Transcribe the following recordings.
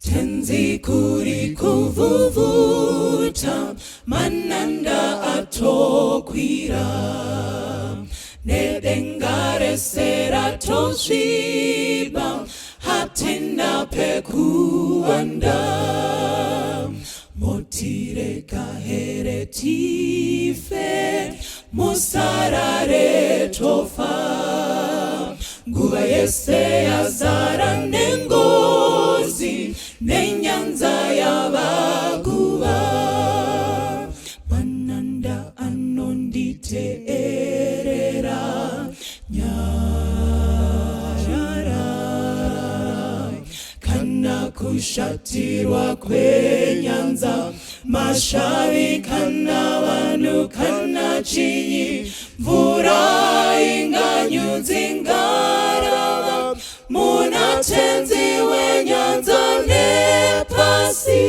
Tenzi kuri kuvhuvhuta, mananda atokwira, nedenga rese ratosviba, hatina pekuwanda. Motirega here tife, musarare tofa. Nguva yese yazara nengozi, nenyanza yavaguva. Mananda anonditeerera, nyarara. Kana kushatirwa kwenyanza, mashavi kana vanhu kana chinyi, mvura inganyudzi ngarava, muna Tenzi wenyanza nepasi.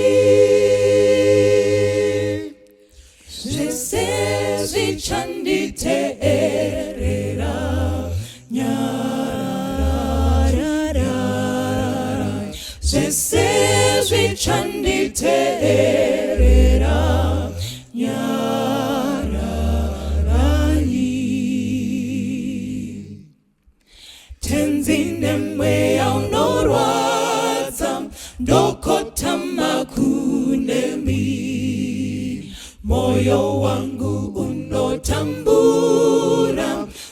Zvese zvichanditeerera, nyarara. Zvese zvichanditeerera, nyararai. Tenzi, nemweya unorwadza, ndokotama kunemi. Moyo wangu unotambura,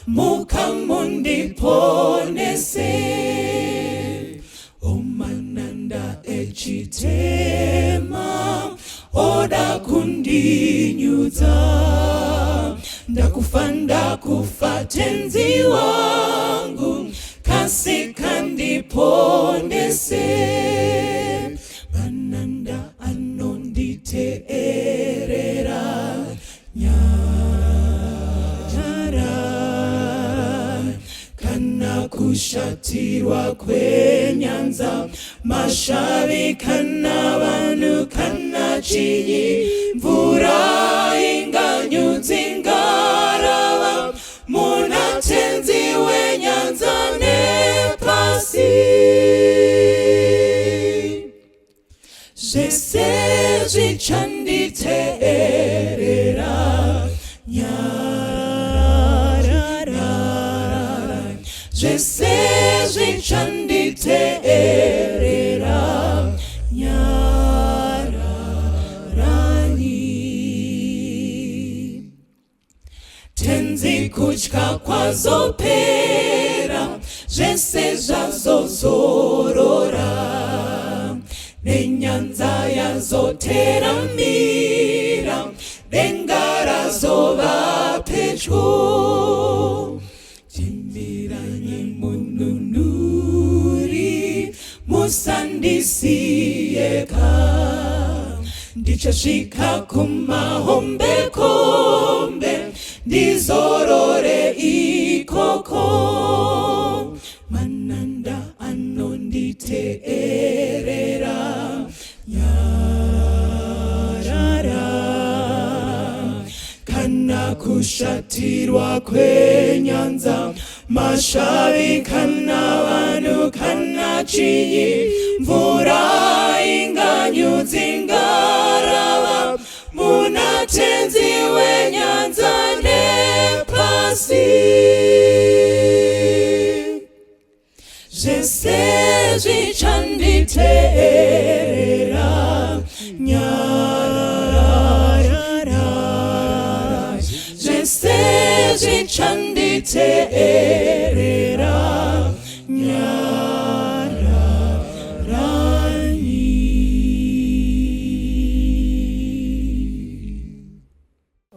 mukamundiponese. Omananda echitema oda kundinyudza, ndakufa, ndakufa, Tenzi wangu, kasika ndiponese. Mananda anonditeerera, nyarara. Kana kushatirwa kwenyanza, mashavi kana vanhu kana chinyi, mvura inganyudzi ngarava, muna Tenzi wenyanza nepasi. Zvese zvichanditeerera, nyarara. Zvese zvichanditeerera, nyararai. Tenzi, kutya kwazopera, zvese zvazozorora, nenyanza yazoteramira, denga razova pedyo. Chimiranyi mununuri, musandisiyeka. Ndichasvika kumahombekombe, ndizorore ikoko. Mananda anonditeerera, nyarara. Kana kushatirwa kwenyanza, mashavi kana vanhu kana chinyi, mvura inganyudzi ngarava, muna Tenzi wenyanza nepasi. Zvese zvichanditeerera, nyarara. Zvese zvichanditeerera, nyararai.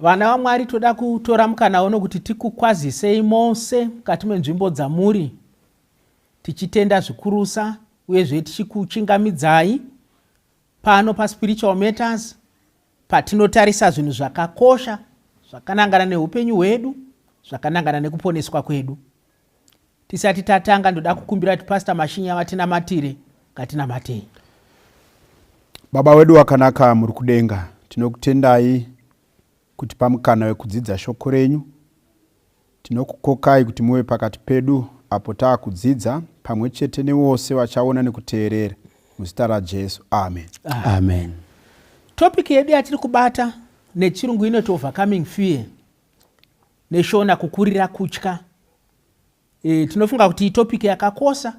Vana vaMwari, toda kutora mukana uno kuti tikukwazisei mose mukati menzvimbo dzamuri, tichitenda zvikurusa uyezve tichikuchingamidzai pano paSpiritual Matters, patinotarisa zvinhu zvakakosha zvakanangana neupenyu hwedu, zvakanangana nekuponeswa kwedu. Tisati tatanga, ndoda kukumbira kuti Pastor Mashinya vatinamatire. Ngatinamatei. Baba wedu wakanaka muri kudenga, tinokutendai kuti pamukana wekudzidza shoko renyu. Tinokukokai kuti muve pakati pedu apo taakudzidza pamwe chete nevose vachaona nekuteerera. Muzita raJesu, amen. Amen. Topic yedu yatiri kubata nechirungu inoti overcoming fear, neshona kukurira kutya. Tinofunga kuti itopic yakakosa,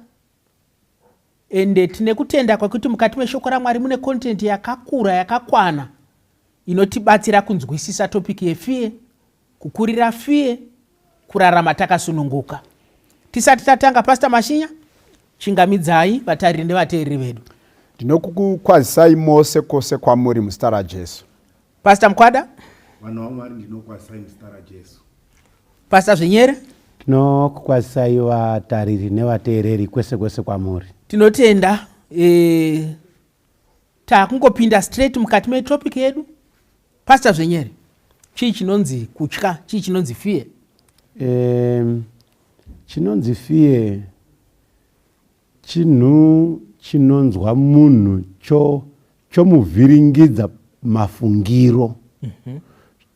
ende tine kutenda kwekuti mukati meshoko raMwari mune content yakakura yakakwana inotibatsira kunzwisisa topic yefear, kukurira fear, kurarama takasununguka. Tisati tatanga, Pastor Mashinya, chingamidzai vatariri nevateereri vedu. Ndinokukwazisai mose kwose kwamuri muzita raJesu. Pastor Mukwada. Vanhu vaMwari, ndinokwazisai muzita raJesu. Pastor Zvinyere. Tinokukwazisai vatariri nevateereri kwese kwese kwamuri. Tinotenda. Takungopinda straight mukati metopic yedu. Pastor Zvenyere, chii chinonzi kutya, chii chinonzi fear? Chinonzi fear chinhu chinonzwa munhu chomuvhiringidza mafungiro,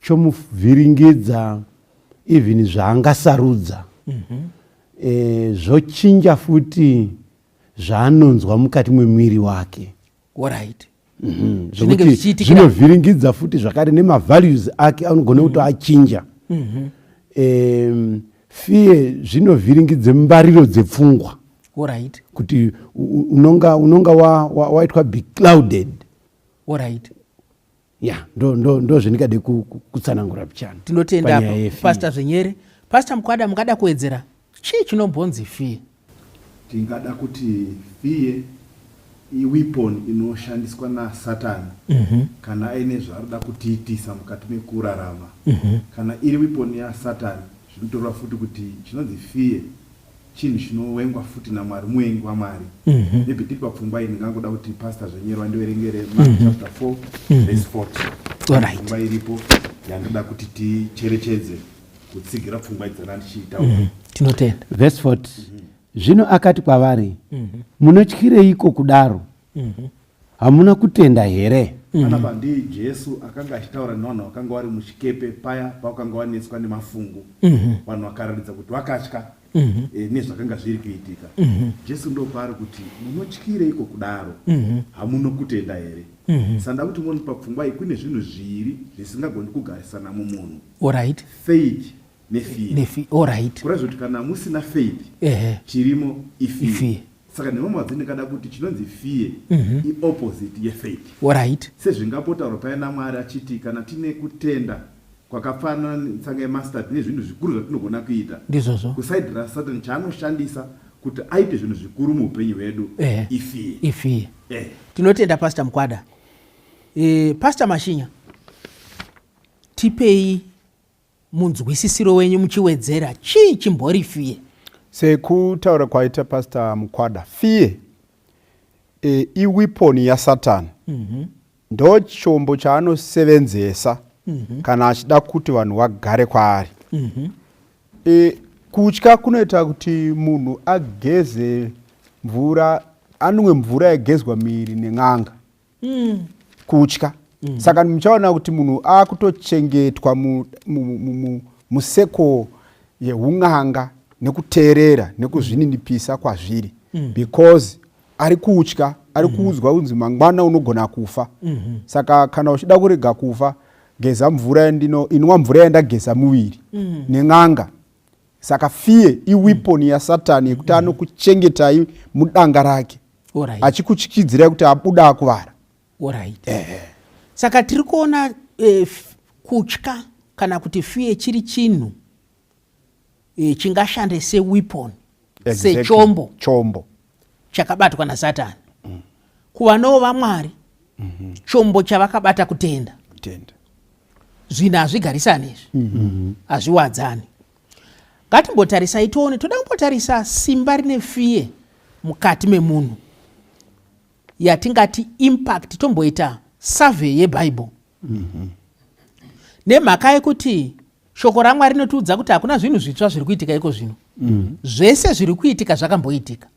chomuvhiringidza even zvaangasarudza, zvochinja futi zvaanonzwa mukati mwemwiri wake. Zvinenge Zvokuti zvichiitikira- zvinovhiringidza futi zvakare nemavalues ake, anogona kuti achinja. Fear zvinovhiringidza mbariro dzepfungwa, kuti unonga waitwa beclouded. Ya, ndo zvendingade kutsanangura pichana Tinotenda. panyaya yefear. Pastor Zvenyere. Pastor Mukwada, mungada kuwedzera, chii chinombonzi fear? Tingada kuti fear iweapon inoshandiswa naSatani kana aine zvaarida kutiitisa mukati mekurarama. Kana iri weapon yaSatani, zvinotoreva futi kuti chinonzi fear chinhu chinowengwa futi naMwari, muvengi waMwari. Maybe tiri papfungwa iyi, ndingangoda kuti Pastor Zvenyero vandiverengere Mark chapter 4 verse 40. Pfungwa iripo yandoda kuti ticherechedze kutsigira pfungwa idzana ndichiitaura. Tinotenda. Verse 40: Zvino akati kwavari, "Munotyireiko kudaro? Hamuna kutenda here?" Panapa ndi Jesu akanga achitaura nevanhu vakanga vari muchikepe paya pavakanga vanetswa nemafungu. Vanhu vakaratidza kuti vakatya nezvakanga zviri kuitika. Jesu ndopaari kuti, "Munotyireiko kudaro? Hamuno kutenda here?" Sanda kuti muone papfungwa iyi kune zvinhu zviviri zvisingagoni kugarisana mumunhu: faith nefear. Kureva kuti kana musina faith, chirimo ifear. Ifear. Saka nemamwe ndingada kuti chinonzi fear iopposite yefaith. Sezvingapotaurwa paya naMwari achiti kana tine kutenda kwakafanana netsanga yemustard, nezvinhu zvikuru zvatinogona kuita. Ndizvozvo. Kuside raSatani, chaanoshandisa kuti aite zvinhu zvikuru muupenyu hwedu ifear. Ifear. Tinotenda, Pastor Mukwada. Pastor Mashinya, tipei munzwisisiro wenyu muchiwedzera, chii chimbori fear? Sekutaura kwaita Pastor Mukwada, fear iweapon yaSatani. Ndo chombo chaanosevenzesa kana achida kuti vanhu vagare kwaari. Kutya kunoita kuti munhu ageze mvura, anwe mvura yagezwa miri nen'anga. Kutya. Saka muchaona kuti munhu akutochengetwa museko yeun'anga nekuteerera nekuzvininipisa kwazviri, because ari kutya, ari kuudzwa kunzi mangwana unogona kufa. Saka kana uchida kurega kufa, geza mvura yandino inwa, mvura yandageza muviri nen'anga. Saka fear iweapon yaSatani yekuti anokuchengetai mudanga rake, achikutyidzirai kuti abuda akuvara. Alright, saka tiri kuona kutya kana kuti fear chiri chinhu chingashande seweapon, sechombo Chombo chakabatwa naSatani. Kuvanawo vaMwari, chombo chavakabata kutenda. Kutenda. Zvinhu hazvigarisani izvi, hazviwadzani. Ngatimbotarisai tione. Toda kumbotarisa simba rine fear mukati memunhu, yatingati impact. Tomboita survey yebhaibheri, nemhaka yekuti shoko raMwari rinotiudza kuti hakuna zvinhu zvitsva zviri kuitika iko zvino. Zvese zviri kuitika zvakamboitika.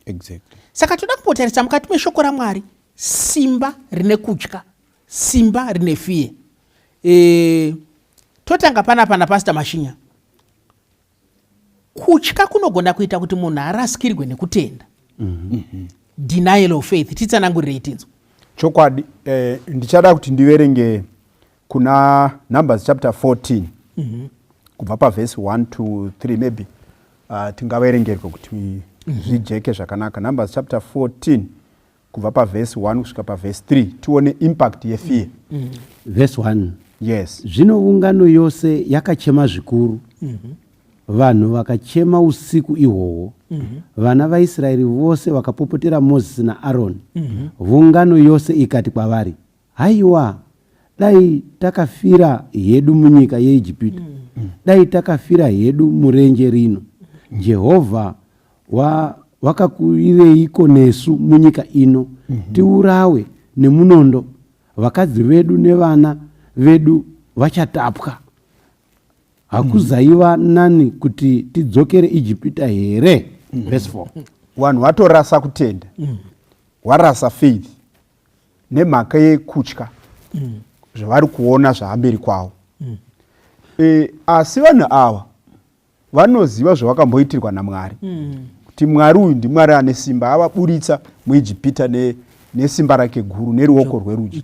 Saka toda kumbotarisa mukati meshoko raMwari simba rine kutya, simba rine fear. Totanga panapa naPastor Mashinya. Kutya kunogona kuita kuti munhu arasikirwe nekutenda. Denial of faith. Titsanangurirei tinzwa. Chokwadi, ndichada kuti ndiverenge kuna Numbers chapter 14 kubva pavhesi 1 to 3 maybe tingaverengerwe kuti zvijeke zvakanaka. Numbers chapter 14 kubva pavhesi 1 kusvika pavhesi 3, tione impact yefear. Verse 1. Yes. Zvino ungano yose yakachema zvikuru. Vanhu vakachema usiku ihwohwo. Vana vaIsraeri vose vakapopotera Mozisi naAroni. Ungano yose ikati kwavari, "Haiwa, dai takafira hedu munyika yeIjipita! Dai takafira hedu murenje rino! Jehovha wakakuireiko nesu munyika ino tiurawe nemunondo? Vakadzi vedu nevana vedu vachatapwa. Hakuzaiva nani kuti tidzokere Ijipita here?" Verse 4. Vanhu vatorasa kutenda, warasa faith nemhaka yekutya zvavari kuona zvaamberi kwavo. Asi vanhu ava vanoziva zvavakamboitirwa naMwari, kuti Mwari uyu ndiMwari ane simba, avaburitsa muIjipita nesimba rake guru neruoko rwerudyi.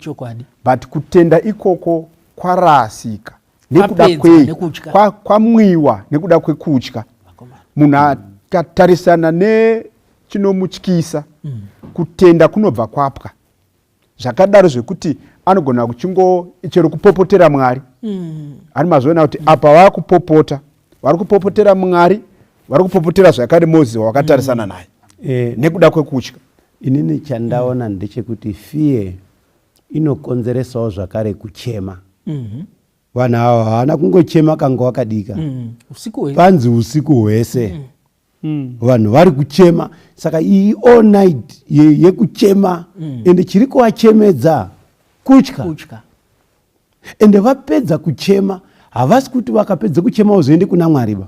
But kutenda ikoko kwarasika nekuda Kwapedzwa kwei? nekutya. Kwamwiwa nekuda kwekutya. Vakomana. Munhu akatarisana nechinomutyisa, kutenda kunobva kwapwa zvakadaro zvekuti anogona kuchingo chero kupopotera Mwari. Ani mazviona kuti apa vakupopota, vari kupopotera Mwari, vari kupopotera zvakare Mozisi wakatarisana naye nekuda kwekutya. Inini chandaona ndechekuti fear inokonzeresawo zvakare kuchema. Vanhu ava havana kungochema kanga wakadika. Usiku hwese. Panzi usiku hwese vanhu vari kuchema. Saka iyi all night yekuchema, ende chiri kuvachemedza kutya. Kutya. Ende vapedza kuchema, havasi kuti vakapedza kuchema uzoende kuna Mwari ba.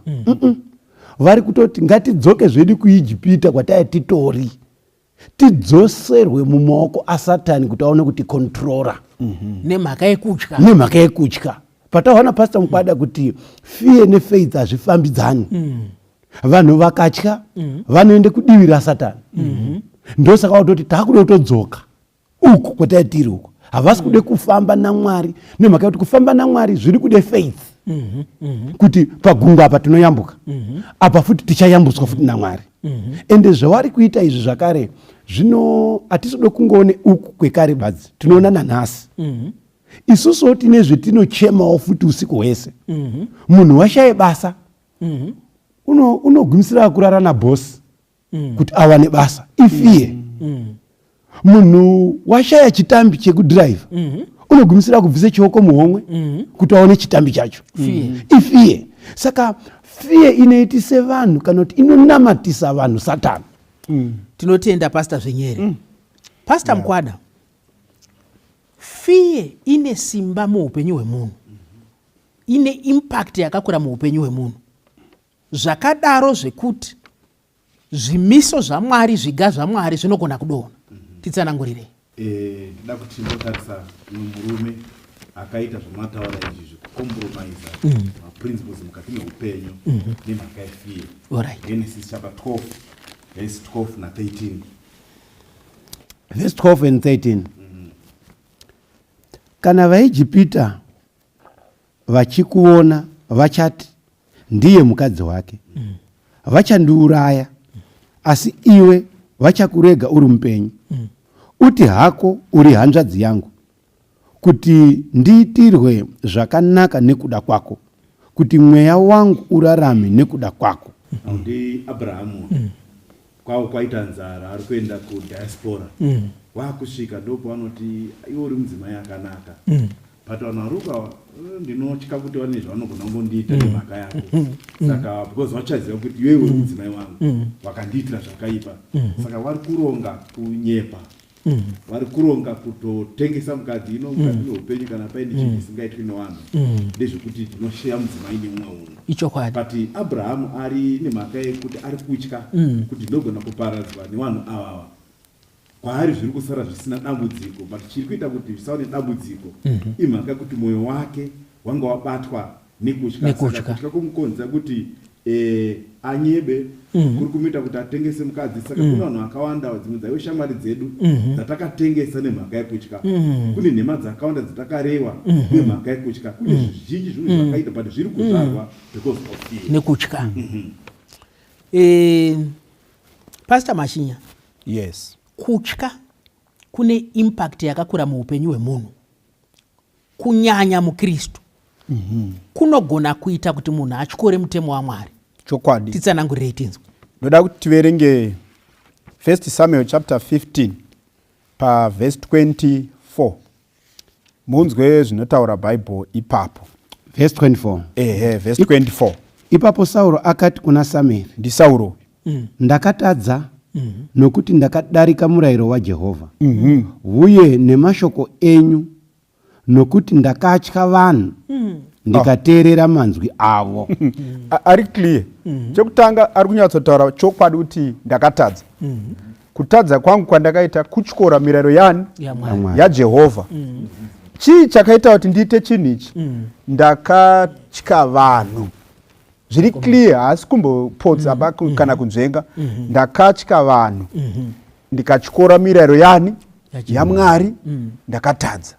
Vari kutoti ngatidzoke zvedu kuIjipita kwatai titori, tidzoserwe mumaoko aSatani kuti aone kuti controller. Nemhaka yekutya. Nemhaka yekutya. Pataona, Pastor Mukwada, kuti fear nefaith hazvifambidzani. Vanhu vakatya vanoende kudivi raSatani. Ndosaka vatoti taakuda kutodzoka uku kwatai tiri uku. Havasi kude kufamba naMwari nemhaka yekuti kufamba naMwari zviri kude faith, kuti pagungwa apa tinoyambuka, apa futi tichayambutswa futi naMwari. Ende zvavari kuita izvi zvakare zvino hatisi kude kungoone uku kwekare badzi, tinoona nanhasi. Isusuwo tine zvetinochemawo futi usiku hwese. Munhu washaye basa, unogumisira kurara nabhosi kuti awane basa, ifear. Munhu washaya chitambi chekudhiraivha, unogumisira kubvisa chioko muhomwe kuti aone chitambi chacho. Fear. Ifear. Saka fear inoitise vanhu, kana kuti inonamatisa vanhu Satani. Tinotenda, Pastor Zvenyere. Pastor Mukwada, fear ine simba muupenyu hwemunhu, ine impact yakakura muupenyu hwemunhu zvakadaro zvekuti zvimiso zvaMwari, zviga zvaMwari zvinogona kudonha. Titsanangurirei. Ndida kuti timbotarisa umwe murume akaita zvamataura izvi zvekucompromisa maprinciples mukati meupenyu nemhaka yefear. Genesis chapter 12 verse 12 na13. Verse 12 and 13. Kana vaIjipita vachikuona vachati, 'Ndiye mukadzi wake.' Vachandiuraya, asi iwe vachakurega uri mupenyu. Uti hako uri hanzvadzi yangu, kuti ndiitirwe zvakanaka nekuda kwako, kuti mweya wangu urarame nekuda kwako. Ndi Abrahamu kwavo kwaita nzara, ari kuenda kudiaspora. Waakusvika ndopavanoti, "Iwe uri mudzimai akanaka." But vanhu varuka, ndinotya kuti vane zvavanogona kungondiita nemhaka yako. Saka because vachaziva kuti iwewe uri mudzimai wangu, wakandiitira zvakaipa. Saka vari kuronga kunyepa, vari kuronga kutotengesa mukadzi ino. Mukati meupenyu kana paine chinhu chisingaitwi nevanhu, ndezvekuti tinosheya mudzimai nemumwe munhu. But Abrahamu ari nemhaka yekuti ari kutya kuti ndinogona kuparadzwa nevanhu avava, kwaari zviri kusara zvisina dambudziko. But chiri kuita kuti zvisava nedambudziko imhaka yekuti mwoyo wake wanga wabatwa nekutya. Nekutya. Saka kutya kumukonzera kuti anyebe, kuri kumuita kuti atengese mukadzi. Saka kune vanhu vakawanda, dzimwe dzaive shamwari dzedu dzatakatengesa nemhaka yekutya. Kune nhema dzakawanda dzatakarewa nemhaka yekutya. Kune zvizhinji zvimwe zvakaita, but zviri kuzvarwa because of fear. Nekutya. Pastor Mashinya. Yes. Kutya kune impact yakakura muupenyu hwemunhu, kunyanya mukristu. Kunogona kuita kuti munhu atyore mutemo waMwari. Chokwadi. Titsanangurirei tinzwa. Ndoda kuti tiverenge 1 Samuel chapter 15 pavhesi 24, munzwe zvinotaura Bhaibheri ipapo. Verse 24. Ehe, vhesi 24. Ipapo Sauro akati kuna Samueri, NdiSauro. "Ndakatadza, nokuti ndakadarika murayiro waJehovha uye nemashoko enyu, nokuti ndakatya vanhu ndikateerera manzwi avo." Ari clear. Chekutanga, ari kunyatsotaura chokwadi kuti ndakatadza. Kutadza kwangu kwandakaita kutyora mirayiro yani? YaMwari. YaMwari. YaJehovha. Chii chakaita kuti ndiite chinhu ichi? Ndakatya vanhu. Zviri clear, haasi kumbopotsa kana kunzvenga. Ndakatya vanhu, ndikatyora mirayiro yani? YaJehovha. YaMwari. Ndakatadza.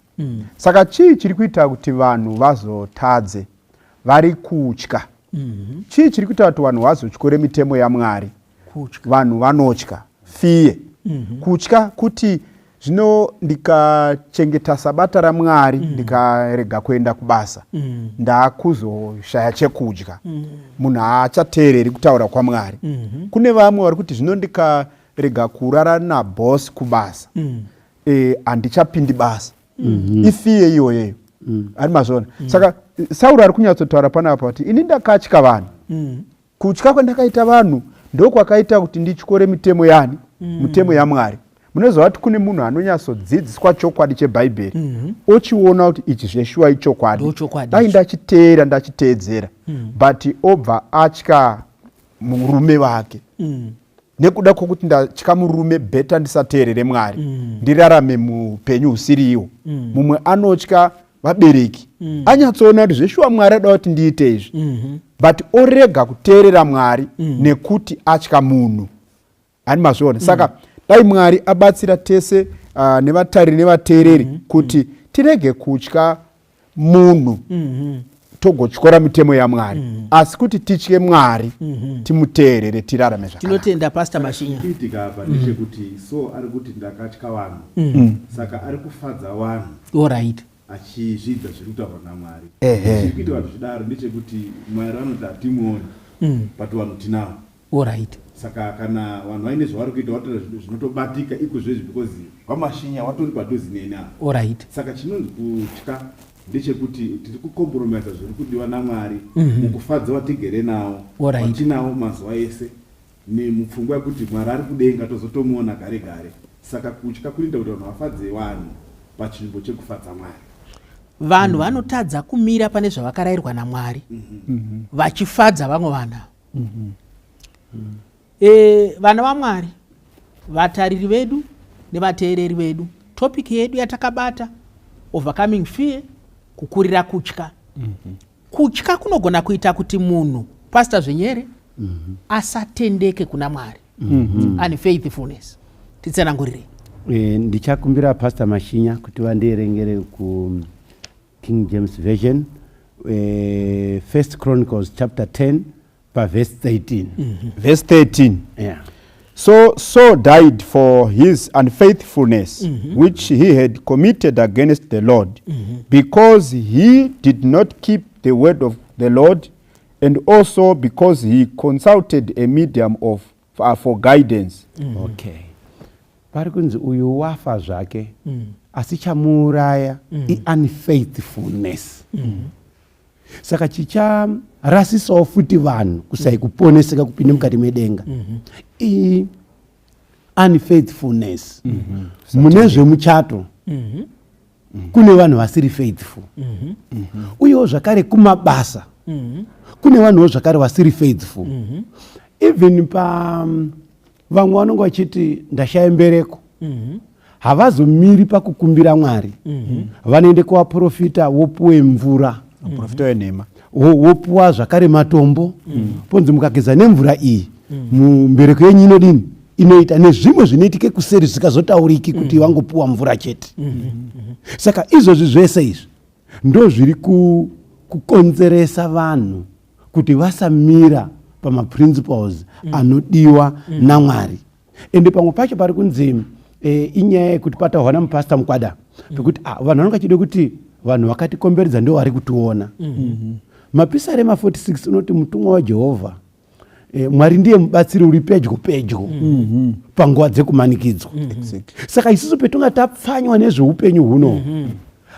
Saka chii chiri kuita kuti vanhu vazotadze? Vari kutya. Chii chiri kuita kuti vanhu vazotyore mitemo yaMwari? Kutya. Vanhu vanotya, fear. Kutya kuti zvino ndikachengeta sabata raMwari, ndikarega kuenda kubasa, ndaakuzoshaya chekudya. Munhu haachateereri kutaura kwaMwari. Kune vamwe vari kuti zvino ndikarega kurara naboss kubasa, handichapindi basa. Ifear iyoyeyo, ari mazvona. Saka Sauro ari kunyatsotaura panapa kuti ini ndakatya vanhu. Kutya kwandakaita vanhu ndokwakaita kuti ndityore mitemo yani? Mitemo yaMwari. Munoziva kuti kune munhu anonyatsodzidziswa chokwadi chebhaibheri, ochiona kuti ichi zveshuwa ichokwadi, Ndochokwadi dai ichi. ndachiteera, ndachiteedzera, but obva atya murume wake. Nekuda kwokuti ndatya murume, better ndisateerere Mwari, ndirarame muupenyu husiriwo. Mumwe anotya vabereki. Anyatsoona kuti zveshuwa Mwari ada kuti ndiite izvi, but orega kuteerera Mwari nekuti atya munhu. Hani mazviona? Saka dai Mwari abatsira tese, nevatariri nevateereri, kuti tirege kutya munhu togotyora mitemo yaMwari, asi kuti titye Mwari, timuteerere, tirarame zvakanaka. Tinotenda, Pastor Mashinya. Kuitika apa ndechekuti so ari kuti ndakatya vanhu, saka ari kufadza vanhu achizvidza zviri kutaurwa naMwari. Chiri kuita vanhu zvidaro ndechekuti Mwari vanoti hatimuoni, but vanhu tinavo. Saka kana vanhu vaine zvavari kuita, vatoita zvinotobatika ikozvezvi, because vaMashinya vatori padhuze neni apa. Saka chinonzi kutya ndechekuti tiri kucompromisa zviri kudiwa naMwari mukufadza vatigere nawo, vatinawo mazuva ese, nemupfungwa yekuti Mwari ari kudenga, tozotomuona gare gare. Saka kutya kunoita kuti vanhu vafadze vanhu pachinzvimbo chekufadza Mwari. Vanhu vanotadza kumira pane zvavakarayirwa naMwari vachifadza vamwe vanhu ava. Vana vaMwari, vatariri vedu nevateereri vedu, topic yedu yatakabata, overcoming fear, kukurira kutya. Kutya kunogona kuita kuti munhu, Pastor Zvenyere, asatendeke kuna Mwari, unfaithfulness. Titsanangurirei. Ndichakumbira Pastor Mashinya kuti vandierengere ku King James Version, First Chronicles chapter 10 paverse 13. Verse 13. Yeah. So Saul died for his unfaithfulness, which he had committed against the Lord, because he did not keep the word of the Lord, and also because he consulted a medium for guidance. Okay, pari kunzi uyu wafa zvake, asi chamuuraya iunfaithfulness. Saka chicharasisawo futi vanhu kusai kuponeseka kupinda mukati medenga iunfaithfulness. Mune zvemuchato kune vanhu vasiri faithful, uyewo zvakare kumabasa kune vanhuwo zvakare vasiri faithful. Even pa vamwe vanonge vachiti ndashaya mbereko, havazomiri pakukumbira Mwari, vanoende kuvaprofita vopuwe mvura. Muprofita wenhema. Wopuwa zvakare matombo. Ponzi mukageza nemvura iyi, mumbereko yenyu inodini? Inoita nezvimwe zvinoitike kuseri zvisikazotauriki kuti vangopuwa mvura chete. Saka izvozvi zvese izvi ndo zviri kukonzeresa vanhu kuti vasamira pamaprinciples anodiwa naMwari. Ende pamwe pacho pari kunzi inyaya yekuti pataurwa namupasta Mukwada pekuti vanhu vanonga vachida kuti vanhu vakatikomberedza ndo vari kutiona. Mapisarema 46 unoti mutumwa waJehovha, Mwari ndiye mubatsiri uri pedyo pedyo panguva dzekumanikidzwa. Saka isusu petinga tapfanywa nezveupenyu huno,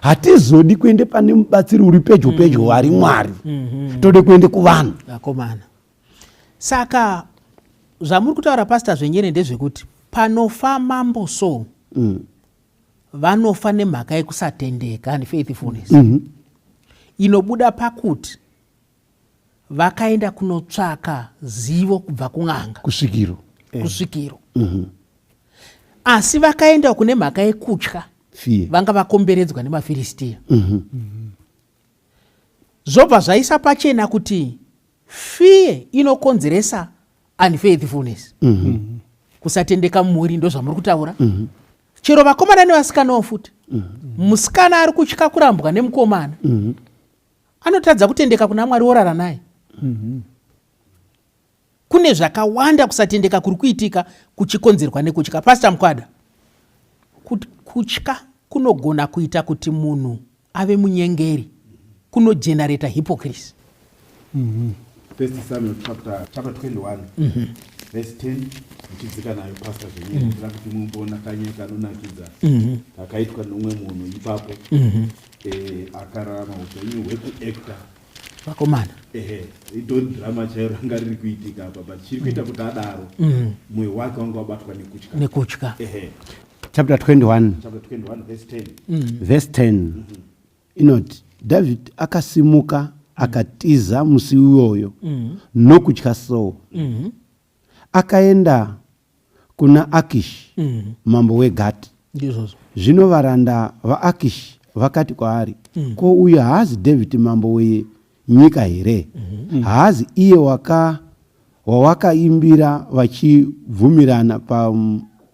hatizodi kuende pane mubatsiri uri pedyo pedyo vari Mwari. Tode kuende kuvanhu. Vakomana. Saka zvamuri kutaura, Pastor Zvenyere, ndezvekuti panofa Mambo Saul, vanofa nemhaka yekusatendeka and faithfulness inobuda pakuti vakaenda kunotsvaka zivo kubva kun'anga. Kusvikiro. Kusvikiro. Asi vakaenda kune mhaka yekutya. Fear. Vanga vakomberedzwa nemaFiristiya. Zvobva zvaisa pachena kuti fear inokonzeresa unfaithfulness, kusatendeka mumhuri. Ndo zvamuri kutaura. Chero vakomana nevasikanawo futi. Musikana ari kutya kurambwa nemukomana, anotadza kutendeka kuna Mwari, worara naye. Kune zvakawanda kusatendeka kuri kuitika kuchikonzerwa nekutya. Pastor Mukwada, kutya kunogona kuita kuti munhu ave munyengeri, kunogenerata hypocrisy. First Samuel chapter 21 verse 10 muchidzika nayo, Pastor Zvenyere. Ndinoda kuti mumboona kanyaya kanonakidza kakaitwa nomumwe munhu ipapo, akararama upenyu hwekuacta. Vakomana. Ehe, itori drama chairo ranga riri kuitika apa, but chiri kuita kuti adaro, mwoyo wake wanga wabatwa nekutya. Nekutya. Ehe. Chapter 21. Chapter 21 verse 10. Verse 10 inoti, David akasimuka akatiza musi iwoyo nokutya Saul. Akaenda kuna Akishi mambo weGati. Ndizvozvo. Zvino varanda vaAkishi vakati kwaari, "Ko uyu haazi Dhavhidhi mambo wenyika here? Haazi iye wawakaimbira vachibvumirana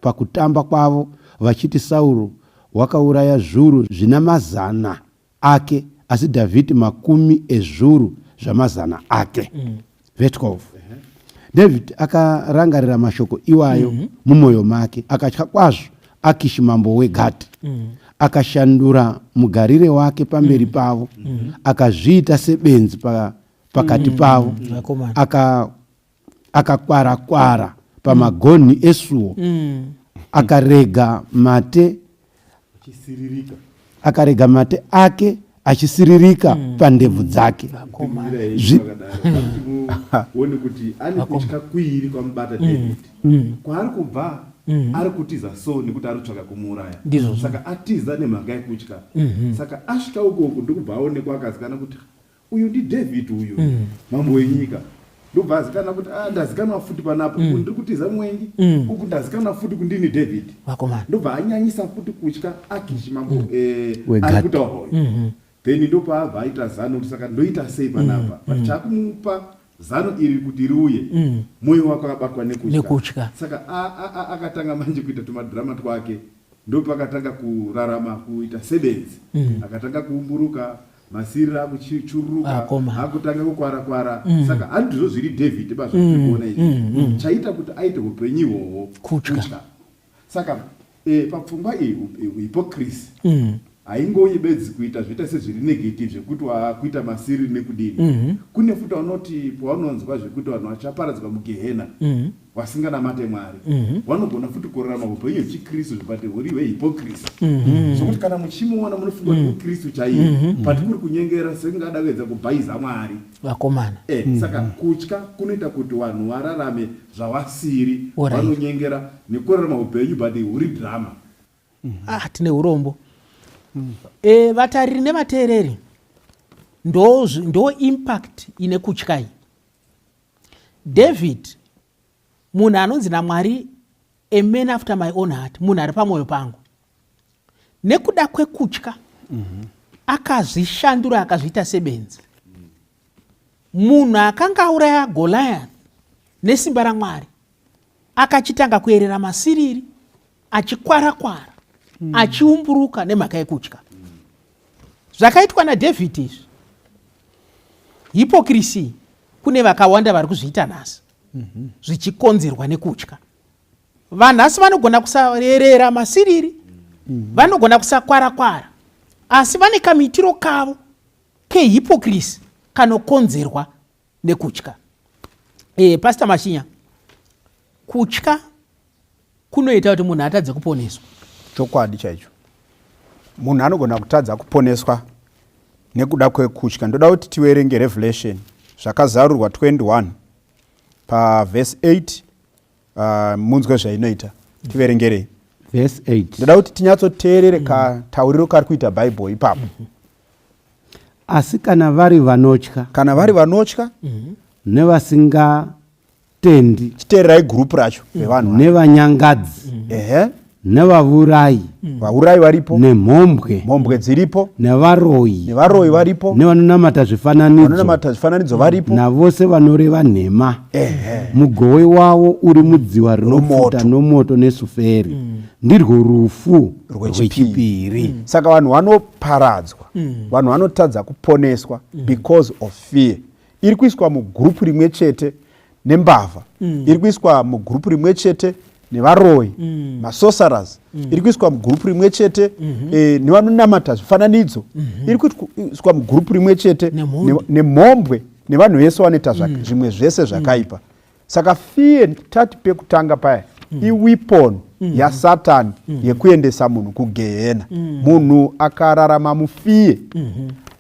pakutamba kwavo vachiti, 'Sauro wakauraya zviuru zvina mazana ake, asi Dhavhidhi makumi ezviuru zvamazana ake"? Verse 12. David akarangarira mashoko iwayo mumwoyo make, akatya kwazvo Akishi mambo weGati. Akashandura mugarire wake pamberi pavo, akazviita sebenzi pakati pavo. Vakomana. Akakwara-kwara pamagonhi esuo, akarega mate Achisiririka. Akarega mate ake achisiririka pandebvu dzake. Uone kuti ane kutya kuiri kwamubata David. Kwaari kubva ari kutiza so nekuti ari kutsvaka kumuuraya. Ndizvozvo. Saka atiza nemhaka yekutya. Saka asvika ukoko, ndokubva aonekwa, akazikana kuti uyu ndiDavid uyu, mambo wenyika. Ndobva azikana kuti, "Ah, ndazikanwa futi panapa. Uku ndiri kutiza mwengi, uku ndazikanwa futi kundini David." Vakomana. Ndobva anyanyisa futi kutya Akishi mambo weGati. Ari kutaurwa uyu. Then ndopaabva aita zano kuti, "Saka ndoita sei panapa?" But chaakumupa zano iri kuti riuye, mwoyo wake wakabatwa nekutya. Nekutya. Saka akatanga manje kuita tumadhirama twake. Ndopakatanga kurarama kuita sebenzi. Akatanga kuumburuka masirira, akuchururuka. Akoma. Akutanga kukwara kwara. Saka handizvo zviri David bazvatiri kuona izvi. Chaita kuti aite upenyu ihwohwo Kutya. Saka papfungwa iyi, hypocrisy haingouyi bedzi kuita zvoita sezviri negative, zvekuti wakuita masiriri nekudini. Kune futi vanoti pavanonzwa zvekuti vanhu vachaparadzwa mugehena vasinganamate Mwari, vanogona futi kurarama upenyu hwechikristu, but huri hwehypocrisy, zvokuti kana muchimuona munofunga kuti mukristu chaiye, but kuri kunyengera, sekungada kuedza kubhaiza Mwari. Vakomana. Saka kutya kunoita kuti vanhu vararame zvavasiri. Vanonyengera nekurarama upenyu, but huri drama. Ah, tine urombo. Vatariri nevateereri, ndo impact ine kutya iyi. David, munhu anonzi naMwari "a man after my own heart", munhu ari pamwoyo pangu, nekuda kwekutya akazvishandura, akazviita sebenzi. Munhu akanga auraya Goliath nesimba raMwari akachitanga kuyerera masiriri achikwara-kwara achiumburuka nemhaka yekutya. Zvakaitwa naDhavhidhi izvi hypocrisy kune vakawanda vari kuzviita nhasi zvichikonzerwa nekutya. Vanhasi vanogona kusarerera masiriri, vanogona kusakwara-kwara, asi vane kamitiro kavo kehypocrisy kanokonzerwa nekutya. Pastor Mashinya, kutya kunoita kuti munhu atadze kuponeswa. Chokwadi chaicho, munhu anogona kutadza kuponeswa nekuda kwekutya. Ndoda kuti tiverenge Revelation zvakazarurwa 21 pavhesi 8, munzwe zvainoita. Tiverengerei vhesi 8. Ndoda kuti tinyatsoteerere katauriro kari kuita Bhaibheri ipapo. Asi kana vari vanotya, kana vari vanotya, nevasingatendi, chiteererai gurupu racho revanhu, nevanyangadzi, nevaurayi, vaurayi varipo, nemhombwe, mhombwe dziripo, nevaroyi, nevaroyi varipo, nevanonamata zvifananidzo, vanonamata zvifananidzo varipo, navose vanoreva nhema, mugove wavo uri mudziva rinopfuta Nomoto. Nomoto nesuferi, ndirwo rufu rwechipiri. Rwechipiri. Saka vanhu vanoparadzwa, vanhu vanotadza kuponeswa because of fear. Iri kuiswa mugurupu rimwe chete nembavha, iri kuiswa mugurupu rimwe chete nevaroyi, masorcerers, iri kuiswa mugurupu rimwe chete nevanonamata zvifananidzo, iri kuiswa mugurupu rimwe chete nemhombwe. Nemhombwe, nevanhu vese vanoita zvimwe zvese zvakaipa. Saka fear, tati pekutanga paya, iweapon yaSatani yekuendesa munhu kugehena. Munhu akararama mufear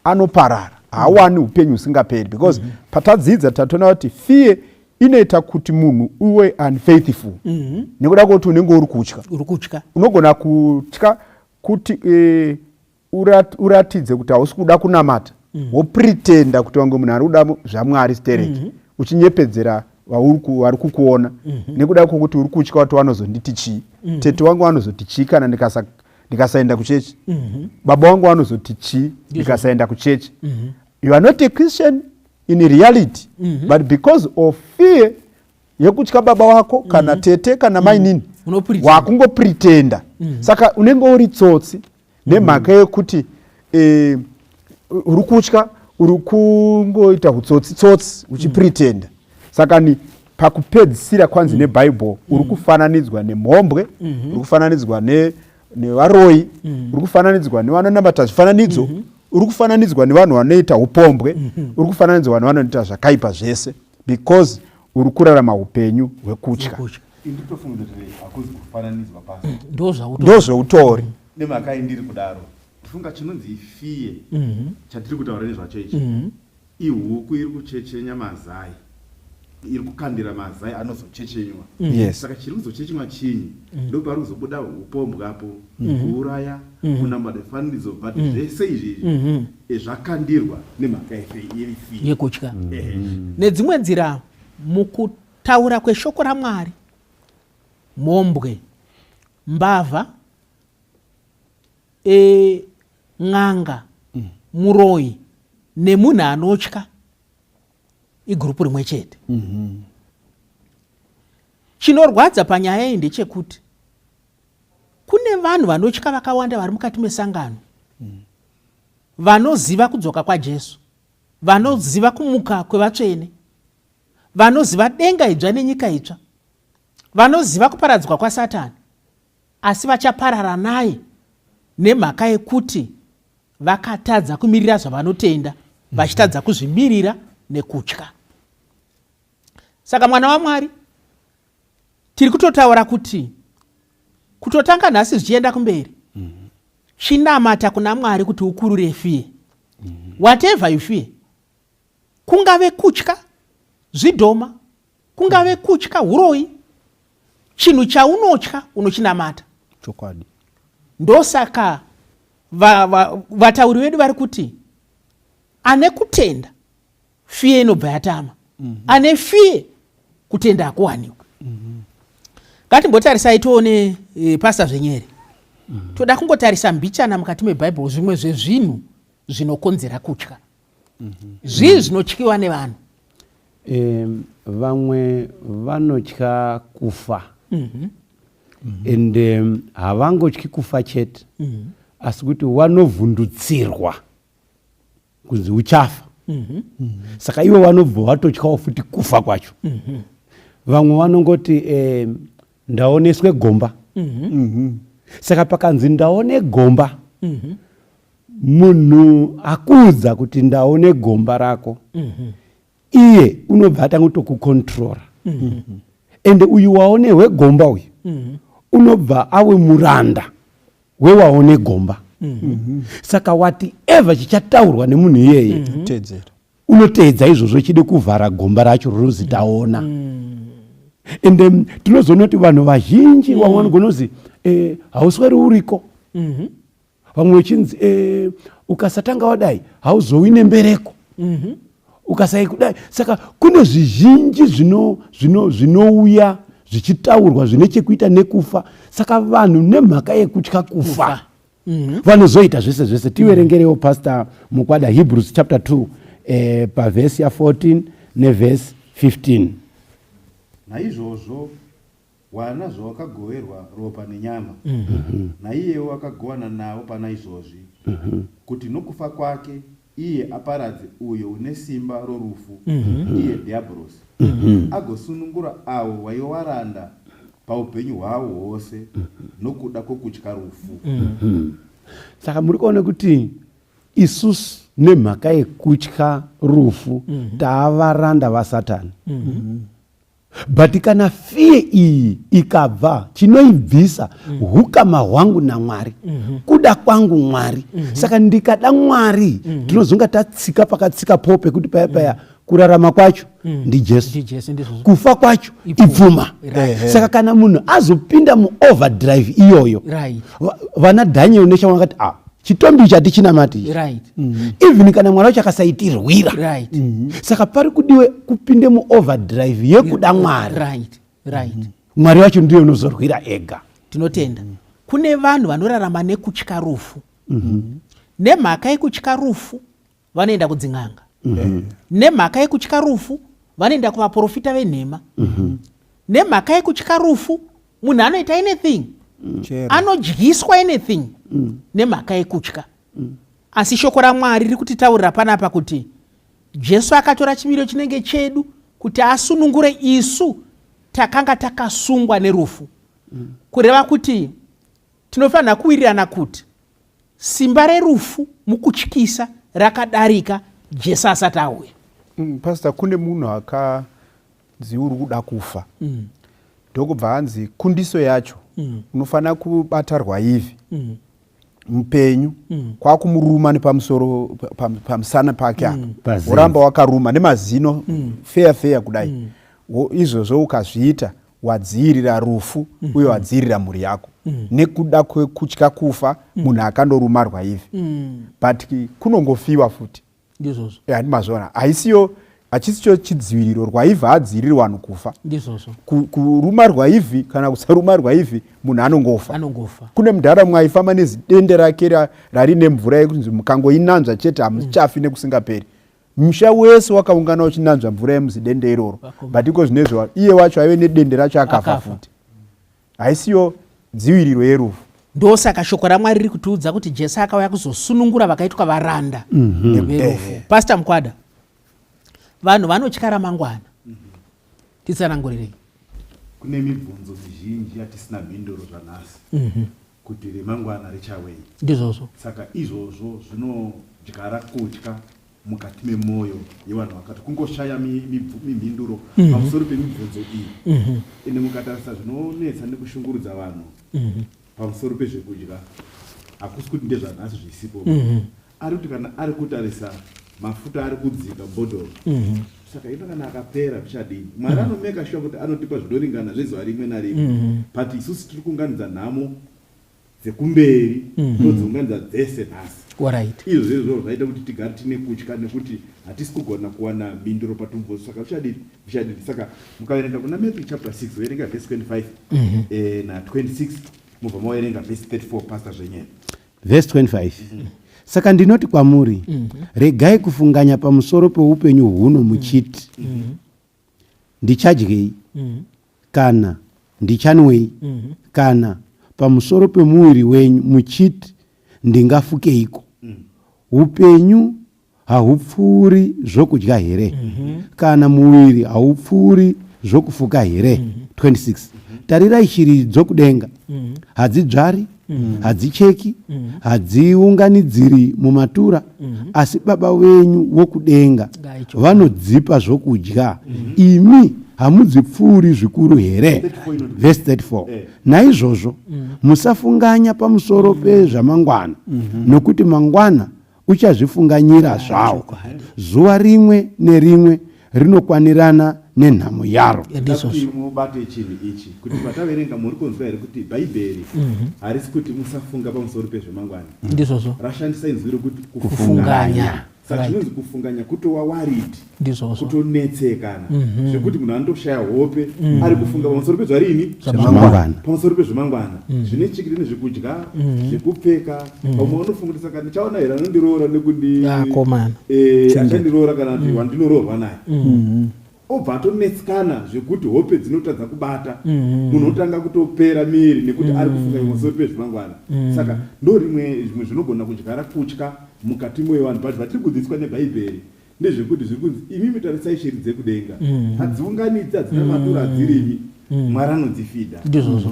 anoparara, haawani upenyu husingaperi, because patadzidza tatoona kuti fear inoita kuti munhu uwe unfaithful nekuda kwekuti unenge uri kutya. Uri kutya. Unogona kutya kuti uratidze kuti hausi kuda kunamata, wopretenda kuti wange munhu ari kuda zvaMwari stereki, uchinyepedzera vari kukuona nekuda kwokuti uri kutya kuti vanozonditi chii, tete wangu vanozoti chii kana ndikasaenda kuchechi, baba wangu vanozoti chii ndikasaenda kuchechi. You are not a Christian in reality, but because of fear yekutya baba wako kana tete kana mainini, Unopretenda. Wakungopretenda. Saka unenge uri tsotsi nemhaka yekuti uri kutya, uri kungoita utsotsi tsotsi uchipretenda. Saka ni pakupedzisira kwanzi neBhaibheri uri kufananidzwa nemhombwe, uri kufananidzwa nevaroyi, uri kufananidzwa nevanonamata zvifananidzo, uri kufananidzwa nevanhu vanoita upombwe, uri kufananidzwa nevanoita zvakaipa zvese, because uri kurarama upenyu hwekutya. Kutya. Inditofunga kuti hakuzi kufananidzwa pasi. Ndo zvauto. Ndo zveutori. Nemhaka indiri kudaro, funga chinonzi fear chatiri kutaura nezvacho ichi, ihuku iri kuchechenya mazai, iri kukandira mazai anozochechenywa. Saka chiri kuzochechenywa chinyi? Ndo pari kuzobuda upombwe apo, kuuraya, kunamata zvifananidzo, but zvese izvi izvi zvakandirwa nemhaka yefear. Yekutya. Nedzimwe nzira, mukutaura kweshoko raMwari, mhombwe, mbavha, n'anga, muroyi nemunhu anotya igurupu rimwe chete. Chinorwadza panyaya iyi ndechekuti kune vanhu vanotya vakawanda vari mukati mesangano, vanoziva kudzoka kwaJesu, vanoziva kumuka kwevatsvene, vanoziva denga idzva nenyika itsva, vanoziva kuparadzwa kwaSatani, asi vachaparara naye nemhaka yekuti vakatadza kumirira zvavanotenda, vachitadza kuzvimirira nekutya. Saka mwana waMwari, tiri kutotaura kuti kutotanga nhasi zvichienda kumberi, chinamata kuna Mwari kuti ukurure fear, whatever you fear. Kungave kutya zvidhoma, kungave kutya uroyi, chinhu chaunotya unochinamata. Chokwadi. Ndosaka vatauri vedu vari kuti ane kutenda, fear inobva yatama. Ane fear, kutenda hakuwanikwi. Ngatimbotarisai tione, Pastor Zvenyere. Toda kungotarisa mbichana mukati mebhaibheri zvimwe zvezvinhu zvinokonzera kutya. Zvii zvinotyiwa nevanhu? Vamwe vanotya kufa and havangotyi kufa chete, asi kuti wanovhundutsirwa kunzi uchafa. Saka ivo vanobva watotyawo futi kufa kwacho. Vamwe vanongoti ndaoneswe gomba. Saka pakanzi ndaone gomba, munhu akuudza kuti ndaone gomba rako, iye unobva atanga kutokukontrora. Ende uyu waonehwe gomba uyu unobva awe muranda wewaone gomba. Saka whatever chichataurwa nemunhu iyeye, Teedzera. Unoteedza izvozvo chide kuvhara gomba racho rinozi taona. Ende tinozoona kuti vanhu vazhinji vamwe vanogona kuzi hausweri uriko, vamwe vechinzi ukasatanga wadai hauzowi nembereko, ukasai kudai. Saka kune zvizhinji zvinouya zvichitaurwa zvine chekuita nekufa. Saka vanhu nemhaka yekutya kufa vanozoita zvese zvese. Tiverengerewo, Pastor Mukwada, Hebrews chapter 2 pavhesi ya14 nevhesi 15. Naizvozvo wana zvawakagoverwa ropa nenyama, naiyewo akagovana navo pana izvozvi, kuti nokufa kwake iye aparadze uyo une simba rorufu, iye Dhiabhorosi, agosunungura avo vaiva varanda paupenyu hwavo hwose nokuda kwokutya rufu. Saka muri kuona kuti isusu nemhaka yekutya rufu taavaranda vaSatani. But kana fear iyi ikabva, chinoibvisa hukama hwangu naMwari, kuda kwangu Mwari. Saka ndikada Mwari, tinozonga tatsika pakatsika po pekuti paya paya kurarama kwacho ndiJesu, NdiJesu, ndizvozvo. Kufa kwacho Ipfuma. Ipfuma. Saka kana munhu azopinda muoverdrive iyoyo, vana Daniel neshamwari vakati, "Ah, chitombi ichi hatichinamati ichi." Even kana Mwari wacho akasaitirwira. Saka pari kudiwe kupinde muoverdrive yekuda Mwari. right right Mwari wacho ndiye unozorwira ega. Tinotenda. Kune vanhu vanorarama nekutya rufu. Nemhaka yekutya rufu vanoenda kudzin'anga. Nemhaka yekutya rufu vanoenda kuvaprofita venhema. Nemhaka yekutya rufu munhu anoita anything. Chero. Anodyiswa anything nemhaka yekutya. Asi shoko raMwari riri kutitaurira panapa kuti Jesu akatora chimiro chinenge chedu kuti asunungure isu takanga takasungwa nerufu. Kureva kuti tinofanira kuwirirana kuti simba rerufu mukutyisa rakadarika Jesu asati auya. Pastor, kune munhu akanzi uri kuda kufa, ndokubva anzi kundiso yacho unofanira kubata rwaivhi mupenyu, kwakumuruma nepamusoro pamusana pake apa, Pazino. Woramba wakaruma nemazino feya feya kudai. Izvozvo ukazviita wadziirira rufu uye wadziirira mhuri yako. Nekuda kwekutya kufa munhu akandoruma rwaivhi, but kunongofiwa futi. Ndizvozvo. Handimazviona, haisiyo, hachisicho chidziviriro. Rwaivhi hadziiriri vanhu kufa. Ndizvozvo. Kuruma rwaivhi kana kusaruma rwaivhi, munhu anongofa. Anongofa. Kune mudhara mumwe aifamba nezidende rake rari nemvura yekunzi mukangoinanzva chete hamuchafi nekusingaperi. Musha wese wakaungana uchinanzva mvura yemuzidende iroro. Vakoma. But iko zvinezvo iye wacho aive nedende racho akafa. Akafa. Futi haisiyo dziviriro yerufu. Ndosaka shoko raMwari riri kutiudza kuti Jesu akauya kuzosunungura vakaitwa varanda verufu. Pastor Mukwada, vanhu vanotya ramangwana, titsanangurirei. Kune mibvunzo mizhinji yatisina mhinduro zvanhasi kuti remangwana richawei. Ndizvozvo. Saka izvozvo zvinodyara kutya mukati memwoyo yevanhu vakati kungoshaya mimhinduro pamusoro pemibvunzo iyi. Ende mukatarisa zvinonetsa nekushungurudza vanhu pamusoro pezvekudya, hakusi kuti ndezvanhasi zvisipo. Ari kuti kana ari kutarisa mafuta ari kudzika bhodhoro, saka ino kana akapera zvichadini? Mwari anomeka sure kuti anotipa zvinoringana zvezuva rimwe narimwe, but isusu tiri kuunganidza nhamo dzekumberi, todziunganidza dzese nhasi. Izvo zvezvo zvaita kuti tigare tine kutya nekuti hatisi kugona kuwana mhinduro patumubvunzo, saka zvichadini, zvichadini? Saka mukaverenga kuna Matthew chapter 6, verenga vhesi 25 na26, mubva maverenga vhesi 34, Pastor Zvenyena. Vhesi 25: Saka ndinoti kwamuri, regai kufunganya pamusoro peupenyu huno muchiti Ndichadyei? Kana, Ndichanwei? Kana pamusoro pemuviri wenyu muchiti, Ndingafukeiko? Upenyu hahupfuuri zvokudya here? Kana muviri haupfuuri zvokufuka here? 26 Tarirai shiri dzokudenga, hadzidzvari, hadzicheki, hadziunganidziri mumatura, asi Baba venyu vokudenga vanodzipa zvokudya. Imi hamudzipfuuri zvikuru here? Vhesi 34 Naizvozvo musafunganya pamusoro pezvamangwana, nokuti mangwana uchazvifunganyira zvawo. Zuva rimwe nerimwe rinokwanirana nenhamo yaro. Kuti mubate chinhu ichi, kuti pataverenga muri kunzwa here kuti Bhaibheri harisi kuti musafunga pamusoro pezvemangwana. Ndizvozvo. Rashandisa inzwi rokuti kufunganya. Saka chinonzi kufunganya kutova worried. Ndizvozvo. Kutonetsekana. Zvekuti munhu anotoshaya hope ari kufunga pamusoro pezvarini? Zvemangwana. Pamusoro pezvemangwana. Zvine chekuita nezvekudya, zvekupfeka. Vamwe vanofunga kuti saka ndichaona here anondiroora nekundi Akomana. Achandiroora kana kuti wandinoroorwa naye. Obva atonetsekana zvekuti hope dzinotadza kubata. Munhu otanga kutopera miri nekuti ari kufunga pamusoro pezvemangwana. Saka ndo rimwe zvimwe zvinogona kudyara kutya mukati mevanhu. But zvatiri kudzidziswa neBhaibheri ndezvekuti zviri kunzi imimi tarisai shiri dzekudenga, hadziunganidzi, hadzina maturo, hadzirimi, Mwari anodzifidha.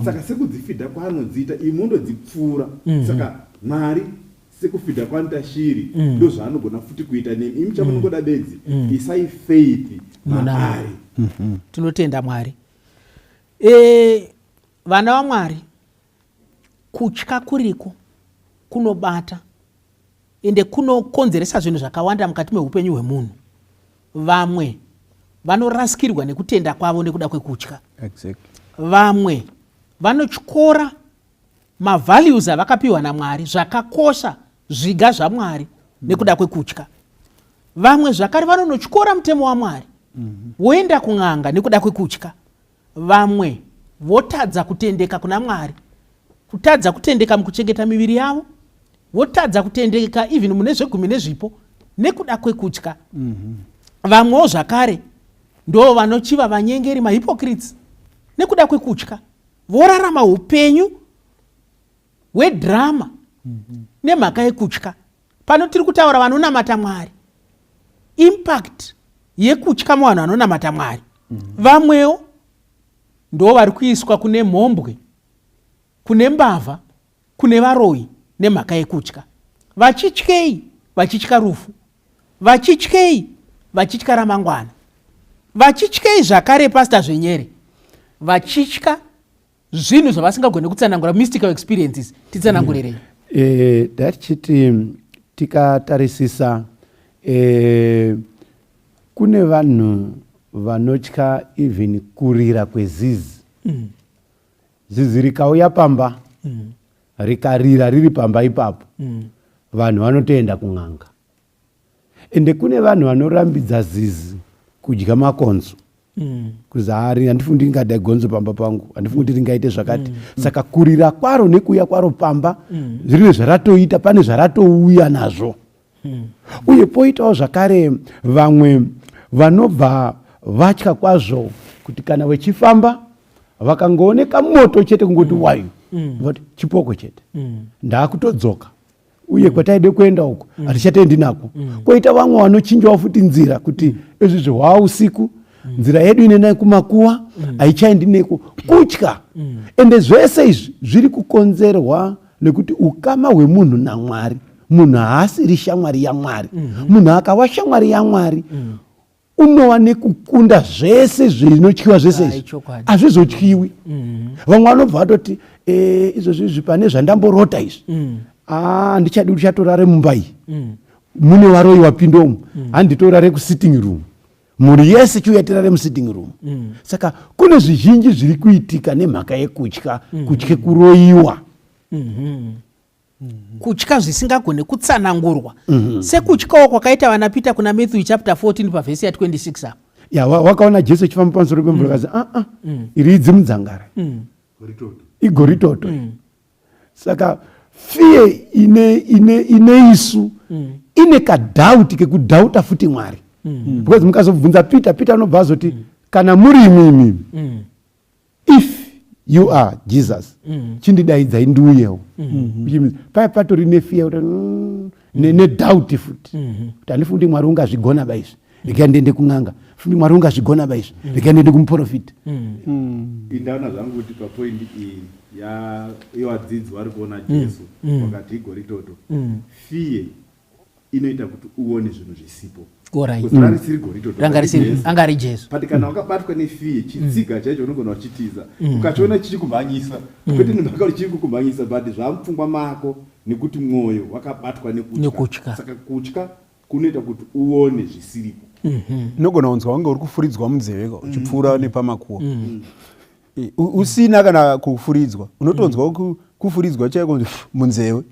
Saka sekudzifidha kwaanodziita imi mondodzipfuura. Saka Mwari sekufidha kwaanoita shiri ndozvaanogona futi kuita nemi. Imi chamunongoda bedzi isai faith maari. Tinotenda Mwari. Vana vaMwari, kutya kuriko kunobata ende kunokonzeresa zvinhu zvakawanda mukati meupenyu hwemunhu. Vamwe vanorasikirwa nekutenda kwavo nekuda kwekutya. Vamwe vanotyora mavalues avakapiwa naMwari, zvakakosha, zviga zvaMwari nekuda kwekutya. Vamwe zvakare vanonotyora mutemo waMwari, voenda kun'anga nekuda kwekutya. Vamwe votadza kutendeka kuna Mwari, kutadza kutendeka mukuchengeta miviri yavo, votadza kutendeka even mune zvegumi nezvipo nekuda kwekutya. Vamwewo zvakare ndo vanochiva vanyengeri, mahypocrites, nekuda kwekutya, vorarama upenyu hwedrama nemhaka yekutya. Pano tiri kutaura vanonamata Mwari, impact yekutya muvanhu vanonamata Mwari. Vamwewo ndo vari kuiswa kune mhombwe, kune mbavha, kune varoyi nemhaka yekutya. Vachityei? Vachitya rufu. Vachityei? Vachitya ramangwana. Vachityei zvakare, Pastor Zvenyere? Vachitya zvinhu zvavasingagone kutsanangura, mystical experiences. Titsanangurirei. Ndatichiti tikatarisisa, kune vanhu vanotya even kurira kwezizi. Zizi rikauya pamba, rikarira riri pamba ipapo, vanhu vanotoenda kun'anga. Ende kune vanhu vanorambidza zizi kudya makonzo, kuzi hari handifungi kuti ringadya gonzo pamba pangu, handifungi kuti ringaite zvakati. Saka kurira kwaro nekuuya kwaro pamba rine zvaratoita, pane zvaratouya nazvo. Uye poitawo zvakare vamwe vanobva vatya kwazvo kuti kana vechifamba vakangooneka moto chete, kungoti wayu, vati chipoko chete, ndaakutodzoka, uye kwataide kuenda uko hatichatendi nako. Koita vamwe vanochinjawo futi nzira kuti izvi zvehwaa usiku, nzira yedu inoenda kumakuwa haichaendi neko, kutya. Ende zvese izvi zviri kukonzerwa nekuti ukama hwemunhu naMwari, munhu haasiri shamwari yaMwari. Munhu akava shamwari yaMwari, unova nekukunda zvese zvinotyiwa zvese izvi. Hazvizotyiwi. Vamwe vanobva vatoti, "Izvozvi izvi pane zvandamborota izvi, handichadi kuti chatorare mumba iyi, mune varoyi wapinda umu, handitorare kusitting room, mhuri yese chiuya tirare musitting room." Saka kune zvizhinji zviri kuitika nemhaka yekutya, kutye kuroyiwa. Kutya zvisingagone kutsanangurwa, sekutyawo kwakaita vana Peter kuna Matthew chapter 14 pavhesi ya26 apo. Ya, wakaona Jesu achifamba pamusoro pemvura, kazi, "Aa, iri idzimudzangara, igoritoto." Saka fear ine isu ine kadoubt kekudhauta futi Mwari, because mukazobvunza Peter, Peter anobva azoti, Kana muri imimi, if you are Jesus, chindidaidzai ndiuyewo. Which paya patori nefear kuti nedoubt futi, kuti handifungi kuti Mwari ungazvigona ba izvi, regai ndiende kun'anga. Fungi Mwari ungazvigona ba izvi, regai ndiende kumuprofita. Indaona zvangu kuti papoint iyi yevadzidzi vari kuona Jesu wakati igoritoto, fear inoita kuti uone zvinhu zvisipo. Kuti rarisiri goritoto. Ranga risiri. Anga ari Jesu. But kana wakabatwa nefear, chitsiga chaicho unogona uchitiza ukachiona chichi kumhanyisa, kwete nemhaka kuti chiri kukumhanyisa, but zvamupfungwa mako nekuti mwoyo wakabatwa nekutya. Nekutya. Saka kutya kunoita kuti uone zvisiripo. Unogona kunzwa kunge uri kufuridzwa munzeve ka uchipfuura nepamakuwa, usina kana kufuridzwa, unotonzwa kufuridzwa chaiko munzeve,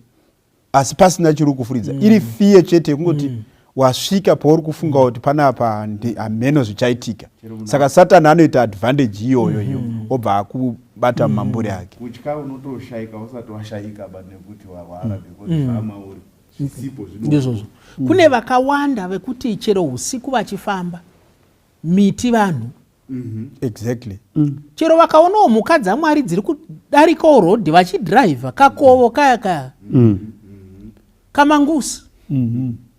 asi pasina chiri kufuridza, iri fear chete yekungoti wasvika pauri kufunga kuti panapa hameno zvichaitika. Saka Satani anoita advantage iyoyo iyo, obva akubata mumamburi ake. Kutya unotoshayika usati washayika ba nekuti warwara, because zvamauri zvisipo zvino. Ndizvozvo. Kune vakawanda vekuti chero usiku vachifamba, miti vanhu. Chero vakaonawo mhuka dzaMwari dziri kudarikawo rodhi vachidhiraivha kakovo kaya kaya kamangusi,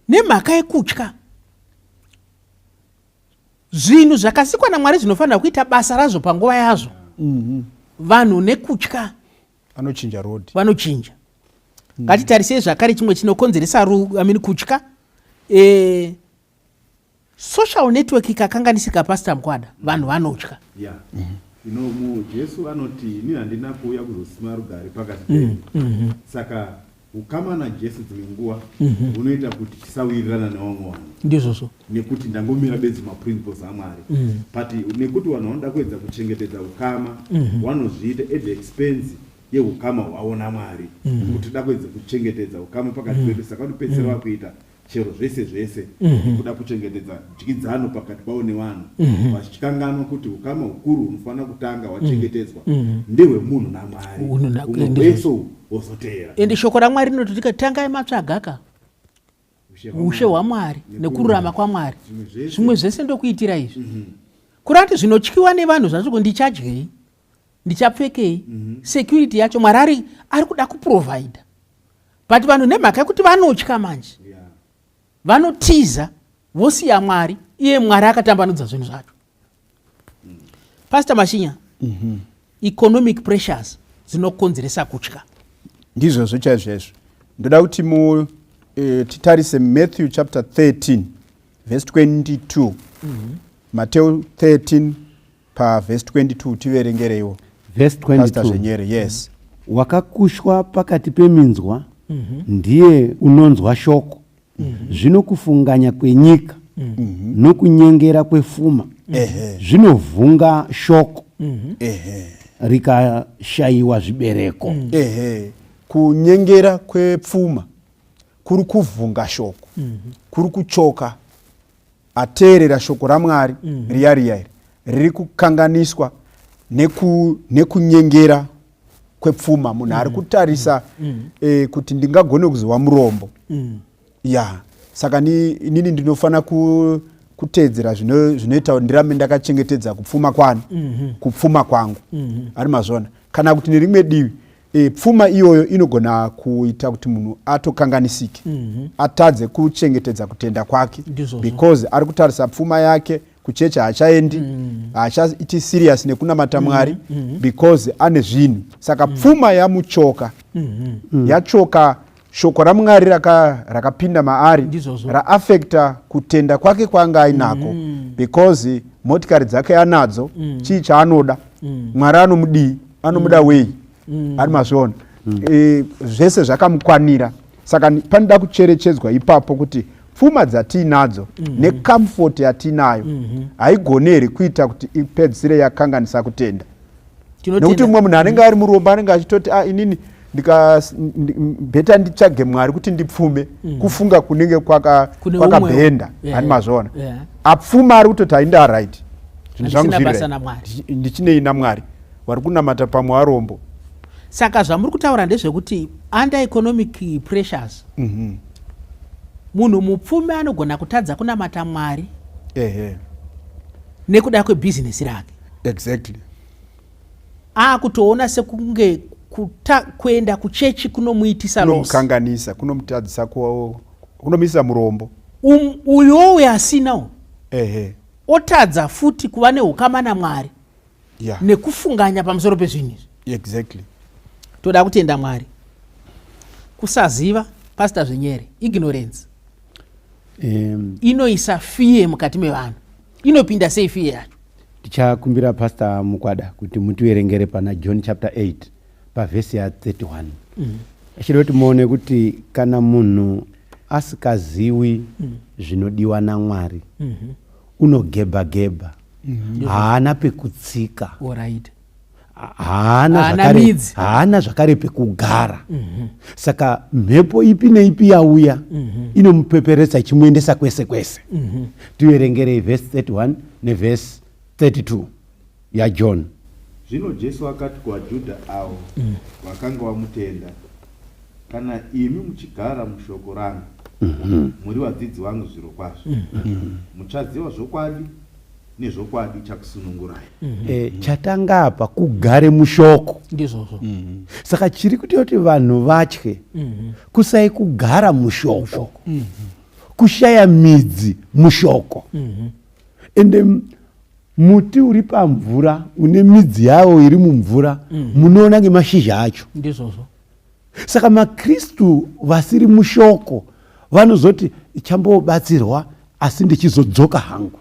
nemhaka yekutya zvinhu zvakasikwa naMwari zvinofanira kuita basa razvo panguva yazvo, vanhu nekutya anochinja rodhi. Vanochinja. Ngatitarisei zvakare chimwe chinokonzeresa I mean, kutya. Social network ikakanganisika, Pastor Mukwada, vanhu vanotya. Ya, ino Jesu anoti, "Inini handina kuuya kuzosima rugare pakati penyu." Saka ukama naJesu dzimwe nguva hunoita kuti tisawirirana nevamwe vanhu, nekuti ndangomira bedzi maprinciples aMwari. But nekuti vanhu vanoda kuedza kuchengetedza ukama, vanozviita at the expense yeukama hwavo naMwari, kuti toda kuedza kuchengetedza ukama pakati pedu. Saka vanopedzisira vakuita chero zvese zvese kuda kuchengetedza dyidzano pakati pavo nevanhu, vachikanganwa kuti ukama hukuru hunofanira kutanga hwachengetedzwa ndehwemunhu naMwari, humwe hwese uhwu hwozoteera. Ende shoko raMwari rinototika, tangai matsvagaka ushe hwaMwari nekururama kwaMwari, Zvimwe zvese zvimwe zvese ndokuitira izvi. Kurati zvinotyiwa nevanhu zvacho, ndichadyei, ndichapfekei, security yacho Mwari ari kuda kuprovida, but vanhu nemhaka yekuti vanotya manje, vanotiza vosiya Mwari, iye Mwari akatambanudza zvinhu zvacho. Pastor Mashinya, economic pressures dzinokonzeresa kutya. Ndizvozvo chaizvo. Ndoda kuti titarise Matthew chapter 13 verse 22. Mateo 13 pavhesi 22, tiverengereiwo, Verse Pastor 22. Zvenyere, yes. Wakakushwa pakati peminzwa ndiye unonzwa shoko, zvino kufunganya kwenyika nokunyengera kwefuma zvinovhunga shoko, rikashayiwa zvibereko. Ehe, kunyengera kwepfuma kuri kuvhunga shoko, kuri kuchoka ateerera shoko raMwari riya riya iri riri kukanganiswa nekunyengera kwepfuma. Munhu ari kutarisa kuti ndingagone kuzova murombo, ya, saka inini ndinofanira kuteedzera zvinoita kuti ndirambe ndakachengetedza kupfuma kwani, kupfuma kwangu. Ari mazvona? Kana kuti nerimwe divi, pfuma iyoyo inogona kuita kuti munhu atokanganisike, atadze kuchengetedza kutenda kwake, because ari kutarisa pfuma yake. Kuchechi haachaendi, haachaiti serious nekunamata Mwari because ane zvinhu. Saka pfuma yamuchoka, yachoka shoko raMwari rakapinda maari, raafecta kutenda kwake kwaanga ainako, because motikari dzake anadzo, chii chaanoda? Mwari anomudii? Anomuda wei? Ari mazviona? Zvese zvakamukwanira. Saka panoda kucherechedzwa ipapo kuti pfuma dzatiinadzo necomfort yatinayo haigoni here kuita kuti ipedzisire yakanganisa kutenda? Nekuti mumwe munhu anenge ari murombo anenge achitoti, "A, inini better nditsvage Mwari kuti ndipfume." Kufunga kunenge Kune kwakabhenda. umwewo. Hani mazviona? Apfuma ari kutoti, "Hainda right, zvinhu zvangu Handisina zviri basa right. naMwari." Ndichinei naMwari?" Vari kunamata pamwe varombo. Saka zvamuri kutaura ndezvekuti under economic pressures, munhu mupfumi anogona kutadza kunamata Mwari. Nekuda kwebhizinesi rake. Akutoona sekunge kuenda kuchechi kunomuitisa loss. Kunomukanganisa, kunomutadzisa, kunomuisa murombo. Uyowo asinawo otadza futi kuva neukama naMwari nekufunganya pamusoro pezvinhu izvi. Toda kutenda Mwari. Kusaziva, Pastor Zvenyere, ignorance inoisa fear mukati mevanhu. Inopinda sei fear yacho? Tichakumbira Pastor Mukwada kuti mutiverengere pana John chapter 8 pavhesi ya 31. Achida kuti muone kuti kana munhu asikaziwi zvinodiwa naMwari, unogebha gebha, haana pekutsika, haana Haana zvakare, midzi. haana zvakare pekugara. Saka mhepo ipi neipi yauya inomupeperetsa ichimuendesa kwese kwese. Tiverengerei vhesi 31 nevhesi 32 yaJohn. Zvino Jesu akati kuvaJudha avo vakanga vamutenda, Kana imi muchigara mushoko rangu, muri vadzidzi vangu zvirokwazvo. Muchaziva zvokwadi, nezvokwadi ichakusunungurai. Chatanga apa kugare mushoko. Ndizvozvo. Saka chiri kuti kuti vanhu vatye kusai kugara mushoko, kushaya midzi mushoko. Ende muti uri pamvura une midzi yawo iri mumvura, munoona ngemashizha acho. Ndizvozvo. Saka maKristu vasiri mushoko vanozoti chambobatsirwa asi ndichizodzoka hangu.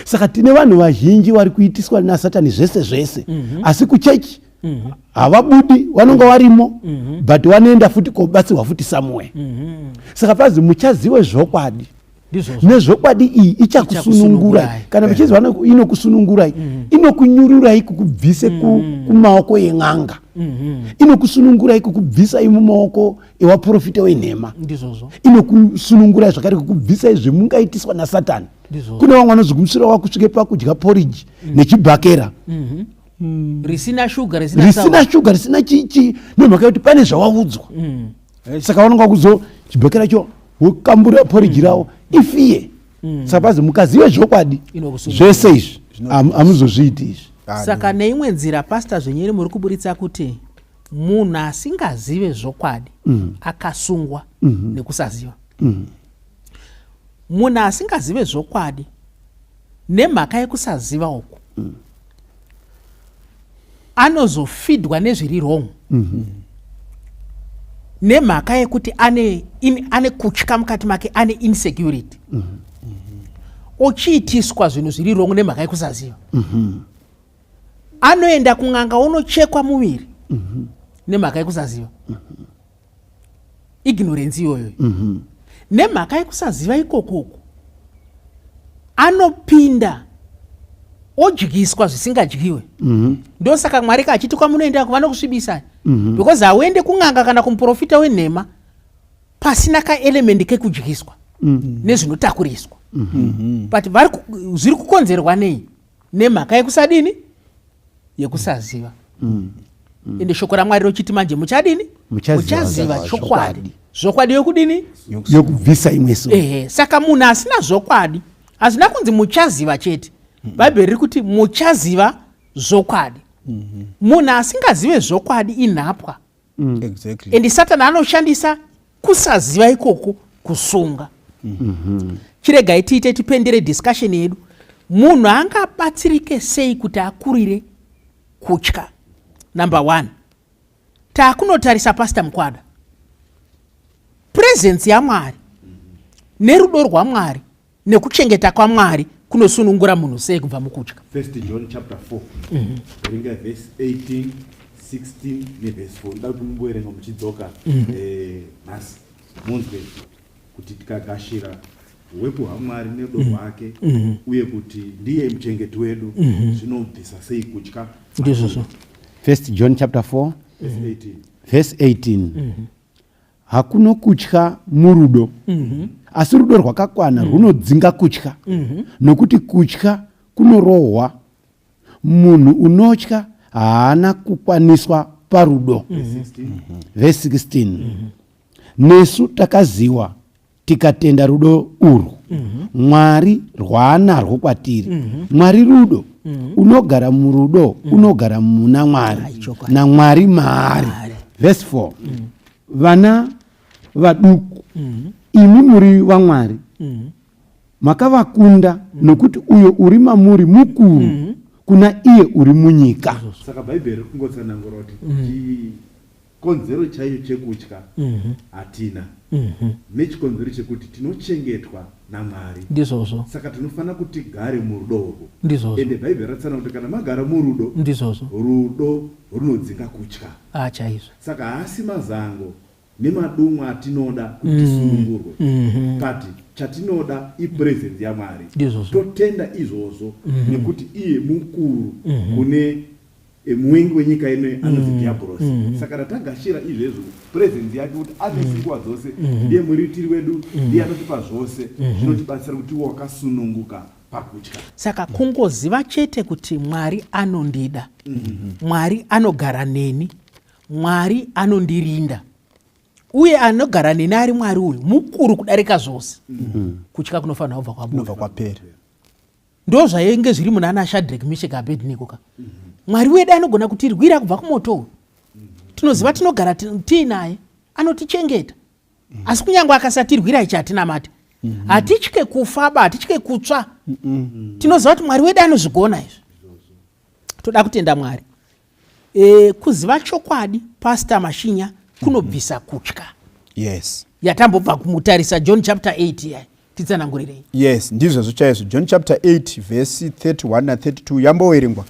Saka tine vanhu vazhinji vari kuitiswa naSatani zvese zvese, asi kuchechi havabudi, vanonga varimo, but vanoenda futi kobatsirwa futi somewhere. Saka pazi muchaziwe zvokwadi, nezvokwadi iyi ichakusunungurai. Kana muchinzi inokusunungurai, inokunyururai kukubvise kumaoko en'anga, inokusunungurai kukubvisai mumaoko ewaprofita wenhema, inokusunungurai zvakare kukubvisai zvemungaitiswa naSatani. Kune vamwe vanozogumisira wakusvike pakudya porridge nechibhakera risina shuga, risina shuga, risina chichi, nemhaka yekuti pane zvawaudzwa. Saka vanonga kuzo chibhakera cho wokambura porridge ravo, ifear. Saka pazi mukazive zvokwadi, zvese izvi hamuzozviiti izvi. Saka neimwe nzira, Pastor Zvenyere, muri kuburitsa kuti munhu asingazive zvokwadi akasungwa nekusaziva. Munhu asingazive zvokwadi, nemhaka yekusaziva uku, anozofidwa nezviri wrong nemhaka yekuti ane kutya mukati make, ane insecurity, ochiitiswa zvinhu zviri wrong nemhaka yekusaziva. Anoenda kun'anga, onochekwa muviri nemhaka yekusaziva, ignorance iyoyo. Nemhaka yekusaziva ikokoko, anopinda odyiswa zvisingadyiwe. Ndosaka Mwari kachiti kwamunoenda vanokusvibisai, because hauende kun'anga kana kumuprofita wenhema pasina kaelement kekudyiswa nezvinotakuriswa. But zviri kukonzerwa nei? Nemhaka yekusadini? Yekusaziva. Ende shoko raMwari rochiti manje muchadini? Muchaziva chokwadi. Zvokwadi yokudini? Yokubvisa imwe so. Ehe. Saka munhu asina zvokwadi, hazvina kunzi muchaziva chete. Bhaibheri riri kuti muchaziva zvokwadi. Munhu asingazive zvokwadi inhapwa. Ende Satani anoshandisa kusaziva ikoko kusunga. Chiregai tiite tipendere discussion yedu. Munhu angabatsirike sei kuti akurire kutya? Number one, taakunotarisa Pastor Mukwada, presence yaMwari nerudo rwaMwari nekuchengeta kwaMwari kunosunungura munhu sei kubva mukutya? First John chapter 4, verenga verse 18, 16 nevhesi 4. Ndoda kuti mumboverenga muchidzoka nhasi, munzwe kuti tikagashira uwepo hwaMwari nerudo rwake uye kuti ndiye muchengeti wedu, zvinobvisa sei kutya. Ndizvozvo. First John chapter 4 verse 18. Verse 18. Hakuno kutya murudo, asi rudo rwakakwana runodzinga kutya, nokuti kutya kunorohwa. Munhu unotya haana kukwaniswa parudo. Verse 16. Verse 16. Nesu takaziwa. Tikatenda rudo urwu Mwari rwaanarwo kwatiri. Mwari rudo. Unogara murudo, unogara muna Mwari, Ai, chokwadi. naMwari maari. Maari. Verse 4. Vana vaduku, imi muri vaMwari, makavakunda, nokuti uyo uri mamuri mukuru kuna iye uri munyika. Saka Bhaibheri riri kungotsanangura kuti chikonzero chaicho chekutya hatina, nechikonzero chekuti tinochengetwa naMwari. Ndizvozvo. Saka tinofanira kuti tigare murudo urwu. Ndizvozvo. Ende Bhaibheri ratsanangura kuti kana magara murudo, Ndizvozvo. rudo runodzinga kutya. Ah, chaizvo. Saka haasi mazango nemadumwa atinoda kuti tisunungurwe, but chatinoda ipresence yaMwari. Ndizvozvo. Totenda izvozvo nekuti iye mukuru kune muvengi wenyika ino anonzi Diabhurosi. Saka kana tagashira izvezvo, presence yake kuti avesi nguva dzose, ndiye muritiri wedu, ndiye anotipa zvose zvinotibatsira kuti tiwe wakasununguka pakutya. Saka kungoziva chete kuti Mwari anondida, Mwari anogara neni, Mwari anondirinda, uye anogara neni ari Mwari uyu mukuru kudarika zvose, kutya kunofanira kubva kwabuda. Kunobva kwapera. Ndo zvainge zviri muna ana Shadrach, Meshach, Abednego ka. Mwari wedu anogona kutirwira kubva kumoto uyu. Tinoziva tinogara tiinaye, anotichengeta. Asi kunyange akasatirwira, ichi hatinamate, hatitye kufa ba, hatitye kutsva. Tinoziva kuti Mwari wedu anozvigona izvi. Toda kutenda Mwari. Kuziva chokwadi, Pastor Mashinya, kunobvisa kutya. Yatambobva kumutarisa John chapter 8 iya, titsanangurirei. Yes, ndizvozvo chaizvo. John chapter 8 vhesi 31 na32 yamboverengwa.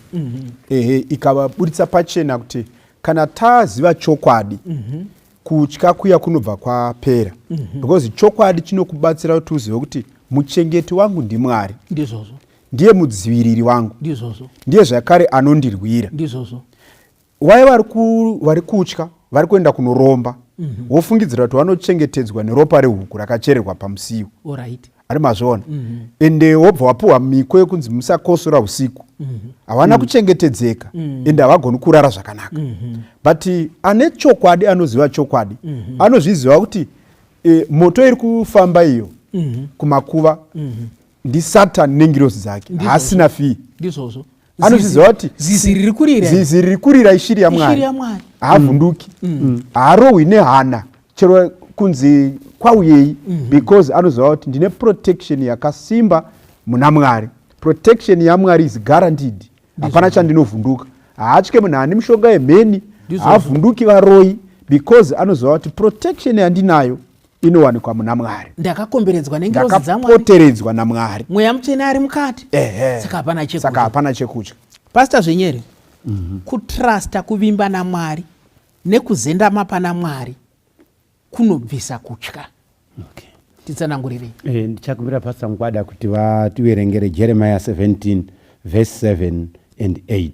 Ehe, ikavaburitsa pachena kuti kana taziva chokwadi, kutya kuya kunobva kwapera, because chokwadi chinokubatsira kuti uzive kuti muchengeti wangu ndiMwari. Ndizvozvo. Ndiye mudziviriri wangu. Ndizvozvo. Ndiye zvakare anondirwira. Ndizvozvo. Wai vari kutya vari kuenda kunoromba, wofungidzira kuti vanochengetedzwa neropa rehuku rakachererwa pamusiwo. Ari mazviona? Ende wobva wapiwa miko yekunzi musakosora usiku. Havana kuchengetedzeka, ende havagoni kurara zvakanaka. But ane chokwadi, anoziva chokwadi, anozviziva kuti moto iri kufamba iyo kumakuva ndisatani nengirozi dzake, haasina fear. Ndizvozvo. Anozviziva kuti Zizi riri kurira. Zizi riri kurira ishiri yamwari. Ishiri yaMwari. Haavhunduki, haarohwi nehana chero kunzi kwauyei, because anoziva kuti ndine protection yakasimba muna Mwari. Protection yaMwari is guaranteed, hapana chandinovhunduka. Haatye munhu ane mishonga yemheni, haavhunduki varoi, because anoziva kuti protection yandinayo inowanikwa muna Mwari. Ndakakomberedzwa nengirozi dzaMwari. Ndakapoteredzwa naMwari. Mweya Mutsvene ari mukati. Saka hapana Saka chekutya. Hapana chekutya. Pastor Zvenyere, kutrusta, kuvimba naMwari nekuzendama pana Mwari kunobvisa kutya. Titsanangurirei. Ndichakumbira Pastor Mukwada kuti vativerengere Jeremiah 17 verse 7 and 8.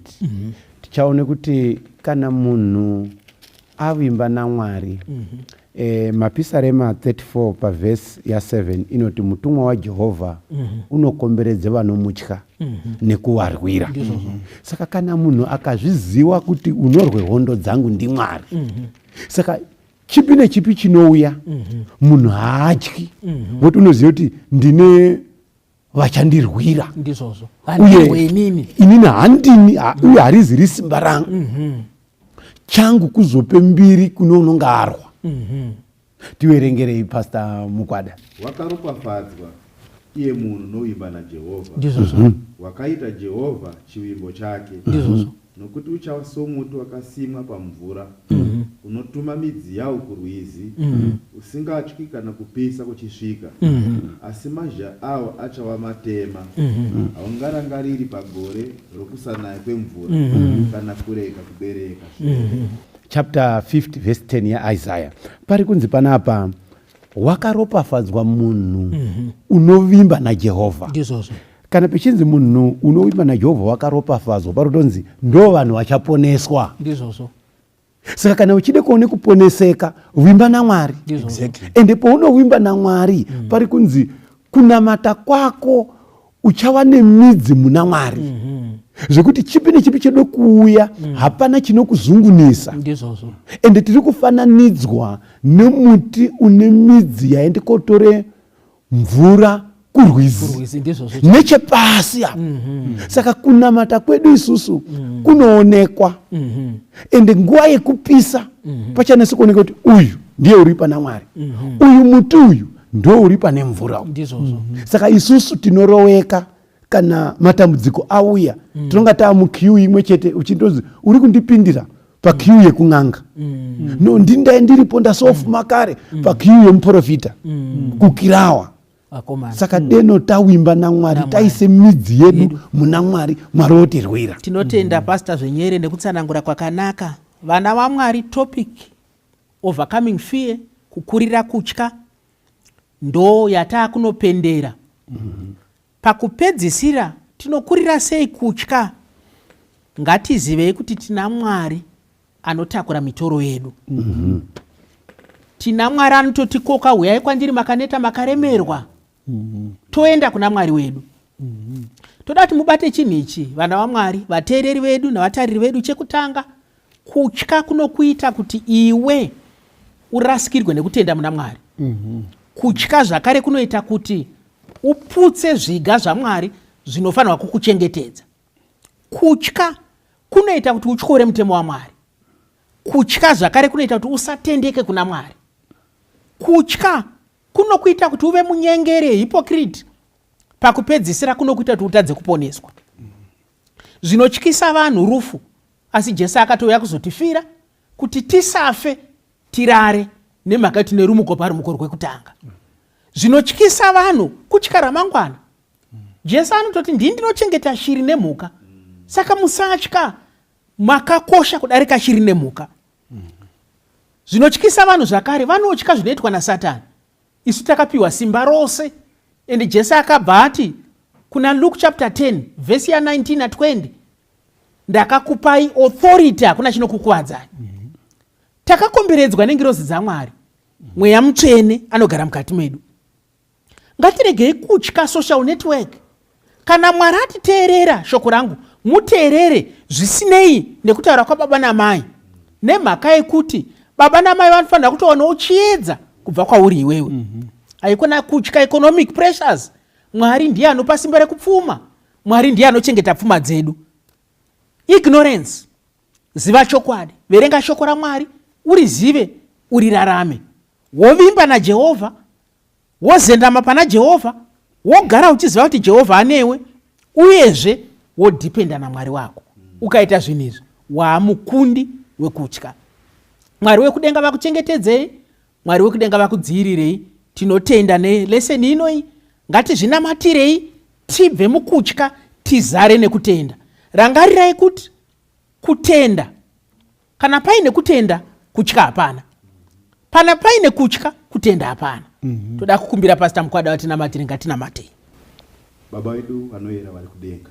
Tichaone kuti kana munhu avimba naMwari, Mapisarema 34 pavhesi ya7 inoti mutumwa waJehovha unokomberedza vanomutya nekuvarwira. Saka kana munhu akazviziva kuti unorwe hondo dzangu ndiMwari, saka chipi nechipi chinouya, munhu haatyi, nokuti unoziva kuti ndine vachandirwira. Ndizvozvo. Uye Handirwe inini. Inini handini, uye hariziri simba rangu. Changu kuzope mbiri kune unonga arwa. Tiverengerei, Pastor Mukwada. Wakaropafadzwa iye munhu unovimba naJehovha, Ndizvozvo. wakaita Jehovha chivimbo chake. Ndizvozvo. Nokuti uchava somuti wakasimwa pamvura, unotuma midzi yawo kurwizi, usingatyi kana kupisa kuchisvika, asi mazhizha awo achava matema. Haungarangariri pagore rokusanaya kwemvura, kana kurega kubereka zvibereko. Chapter 50 verse 10 yaIsaiah, pari kunzi panapa wakaropafadzwa munhu unovimba naJehovha. Ndizvozvo. Kana pichinzi munhu unovimba naJehovha wakaropafadzwa, pari kutonzi ndo vanhu vachaponeswa. Ndizvozvo. Saka kana uchide kuone kuponeseka, vimba naMwari. Ndizvozvo. Ende paunovimba naMwari, pari kunzi kunamata kwako uchava nemidzi muna Mwari, zvekuti chipi nechipi chedo kuuya, hapana chinokuzungunisa. Ndizvozvo. Ende tiri kufananidzwa nemuti une midzi yaende kotore. Mvura kurwizi. Kurwizi ndizvozvo. Nechepasi apa. Saka kunamata kwedu isusu kunoonekwa. Ende nguva yekupisa pachanese kuoneka kuti uyu ndiye uri pana Mwari, uyu muti uyu ndo uri pane mvura uyu. Ndizvozvo. Saka isusu tinoroweka kana matambudziko auya. Tinonga taa muqueue imwe chete, uchindozi uri kundipindira paqueue yekun'anga. No, ndindai ndiripo, ndasofuma kare paqueue yemuprofita kukirawa. Vakomana. Saka deno tawimba naMwari, NaMwari. Taise midzi yedu muna Mwari, Mwari otirwira. Tinotenda Pastor Zvenyere nekutsanangura kwakanaka. Vana vaMwari, topic overcoming fear, kukurira kutya, ndo yataakunopendera. Pakupedzisira, tinokurira sei kutya? Ngatizivei kuti tina Mwari anotakura mitoro yedu. Tina Mwari anototikoka, "Uyai kwandiri makaneta makaremerwa." Toenda kuna Mwari wedu. Toda kuti mubate chinhu ichi, vana vaMwari, vateereri vedu navatariri vedu. Chekutanga, kutya kunokuita kuti iwe urasikirwe nekutenda muna Mwari. Kutya zvakare kunoita kuti uputse zviga zvaMwari zvinofanirwa kukuchengetedza. Kutya kunoita kuti utyore mutemo waMwari. Kutya zvakare kunoita kuti usatendeke kuna Mwari. Kutya kunokuita kuti uve munyengeri, hypocrite. Pakupedzisira kunokuita kuti utadze kuponeswa. Zvinotyisa vanhu rufu, asi Jesu akatouya kuzotifira kuti tisafe, tirare, nemhaka yekuti nerumuko parumuko rwekutanga. Zvinotyisa vanhu kutya ramangwana. Jesu anototi, "Ndini ndinochengeta shiri nemhuka, saka musatya, makakosha kudarika shiri nemhuka." Zvinotyisa vanhu zvakare, vanotya zvinoitwa naSatani. Isu takapiwa simba rose, ende Jesu akabva ati kuna Luke chapter 10 vhesi ya19 na20, "Ndakakupai authority, hakuna chinokukuvadzai." Takakomberedzwa nengirozi dzaMwari, Mweya Mutsvene anogara mukati medu. Ngatiregei kutya social network. Kana Mwari atiteerera shoko rangu, muteerere zvisinei nekutaura kwababa namai, nemhaka yekuti baba namai vanofanira kutowanawo chiedza kubva kwauri iwewe. Haikona kutya economic pressures. Mwari ndiye anopa simba rekupfuma, Mwari ndiye anochengeta pfuma dzedu. Ignorance. Ziva chokwadi, verenga shoko raMwari, urizive, urirarame, wovimba naJehovha, wozendama pana Jehovha, wogara uchiziva kuti Jehovha anewe, uyezve wodhipenda naMwari wako. Ukaita zvinhu izvi, waamukundi wekutya. Mwari wekudenga vakuchengetedzei, Mwari wekudenga vakudzivirirei. Tinotenda nelesson inoi. Ngatizvinamatirei, tibve mukutya, tizare nekutenda. Rangarirai kuti kutenda, kana paine kutenda, kutya hapana. Pana paine kutya, kutenda hapana. Toda kukumbira Pastor Mukwada vatinamatire. Ngatinamatei. Baba vedu vanoyera vari kudenga,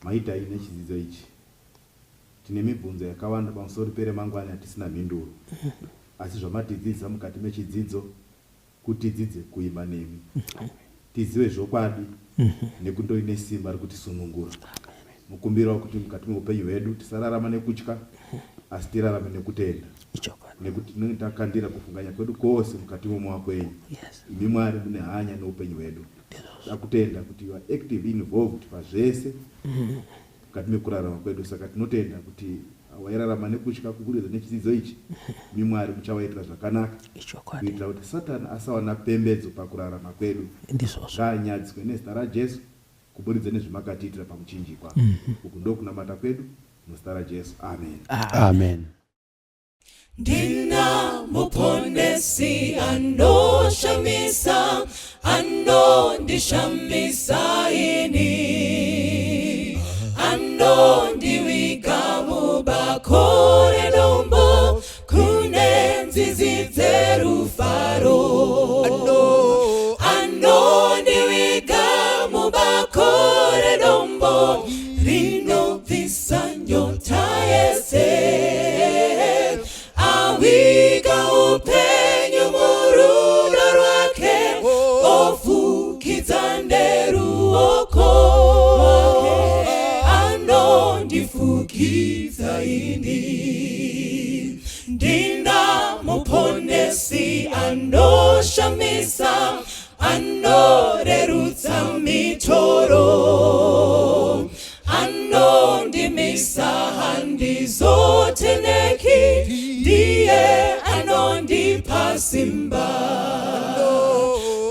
maitai nechidzidzo ichi. Tine mibvunzo yakawanda pamusoro peremangwana yatisina mhinduro, asi zvamatidzidzisa mukati mechidzidzo kuti tidzidze kuimba nemi, tizive zvokwadi nekuti ine simba rekutisunungura. Mukumbirawo kuti mukati meupenyu hwedu tisararama nekutya, asi tirarame nekutenda, nekuti tinenge takandira kufunganya kwedu kwose mukati momumaoko enyu. Imi Mwari mune hanya neupenyu hwedu. Dakutenda kuti you are active involved pazvese mukati mekurarama kwedu. Saka tinotenda kuti wairarama nekutya kuburikidza nechidzidzo ichi, imi Mwari muchavaitira zvakanaka, kuitira kuti Satani asawana pembedzo pakurarama kwedu. Ngaanyadziswe nezita raJesu kuburikidza nezvamakatiitira pamuchinjikwa. Uku ndokunamata kwedu muzita raJesu, amen. Amen. Ndina Muponesi anoshamisa, anondishamisa ini, anondiviga mubako redombo kune nzizi dzerufaro, anondiviga mubako redombo rinobvisa nyota yese, aviga upenyu murudo rwake, ofukidza neruoko rwake.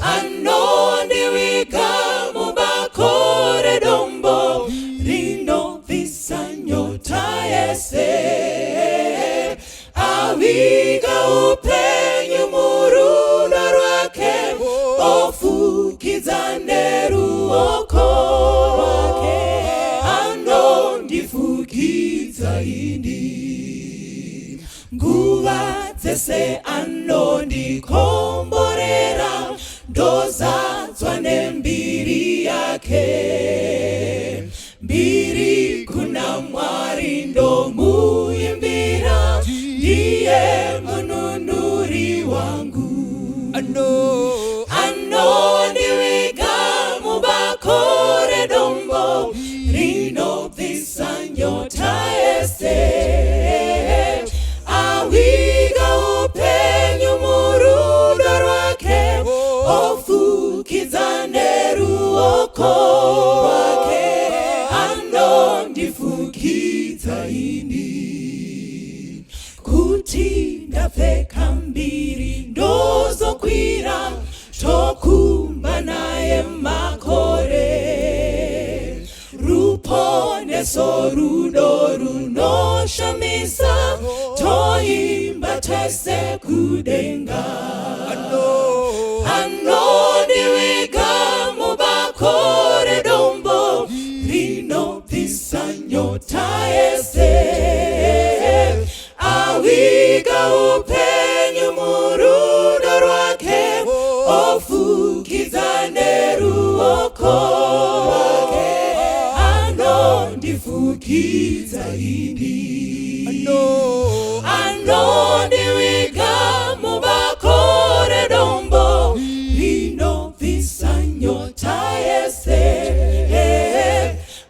Anondiviga mubako redombo rinobvisa nyota yese. Aviga upenyu murudo rwake, ofukidza neruoko rwake. Anondifukidza ini nguva dzese, anondikomborera, ndozadzwa nembiri yake. Mbiri kuna Mwari, ndomuimbira, ndiye mununuri wangu. Anondiviga mubako redombo rinobvisa nyota yese. Aviga upenyu murudo rwake, ofukidza neruoko rwake. Anondifukidza ini. Kuti ndapfeka mbiri, ndozokwira, tokumba naye makore. Ruponeso, rudo runoshamisa, toimba tese kudenga. Anondiviga mubako redombo rinobvisa nyota yese. Aviga upenyu murudo rwake, ofukidza neruoko rwake. Anondifukidza ini. Anondiviga mubako redombo rinobvisa nyota yese.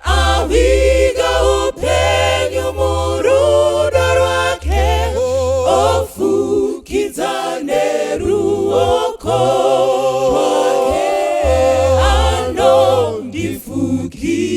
Aviga upenyu murudo rwake, ofukidza neruoko rwake. Anondifukidza.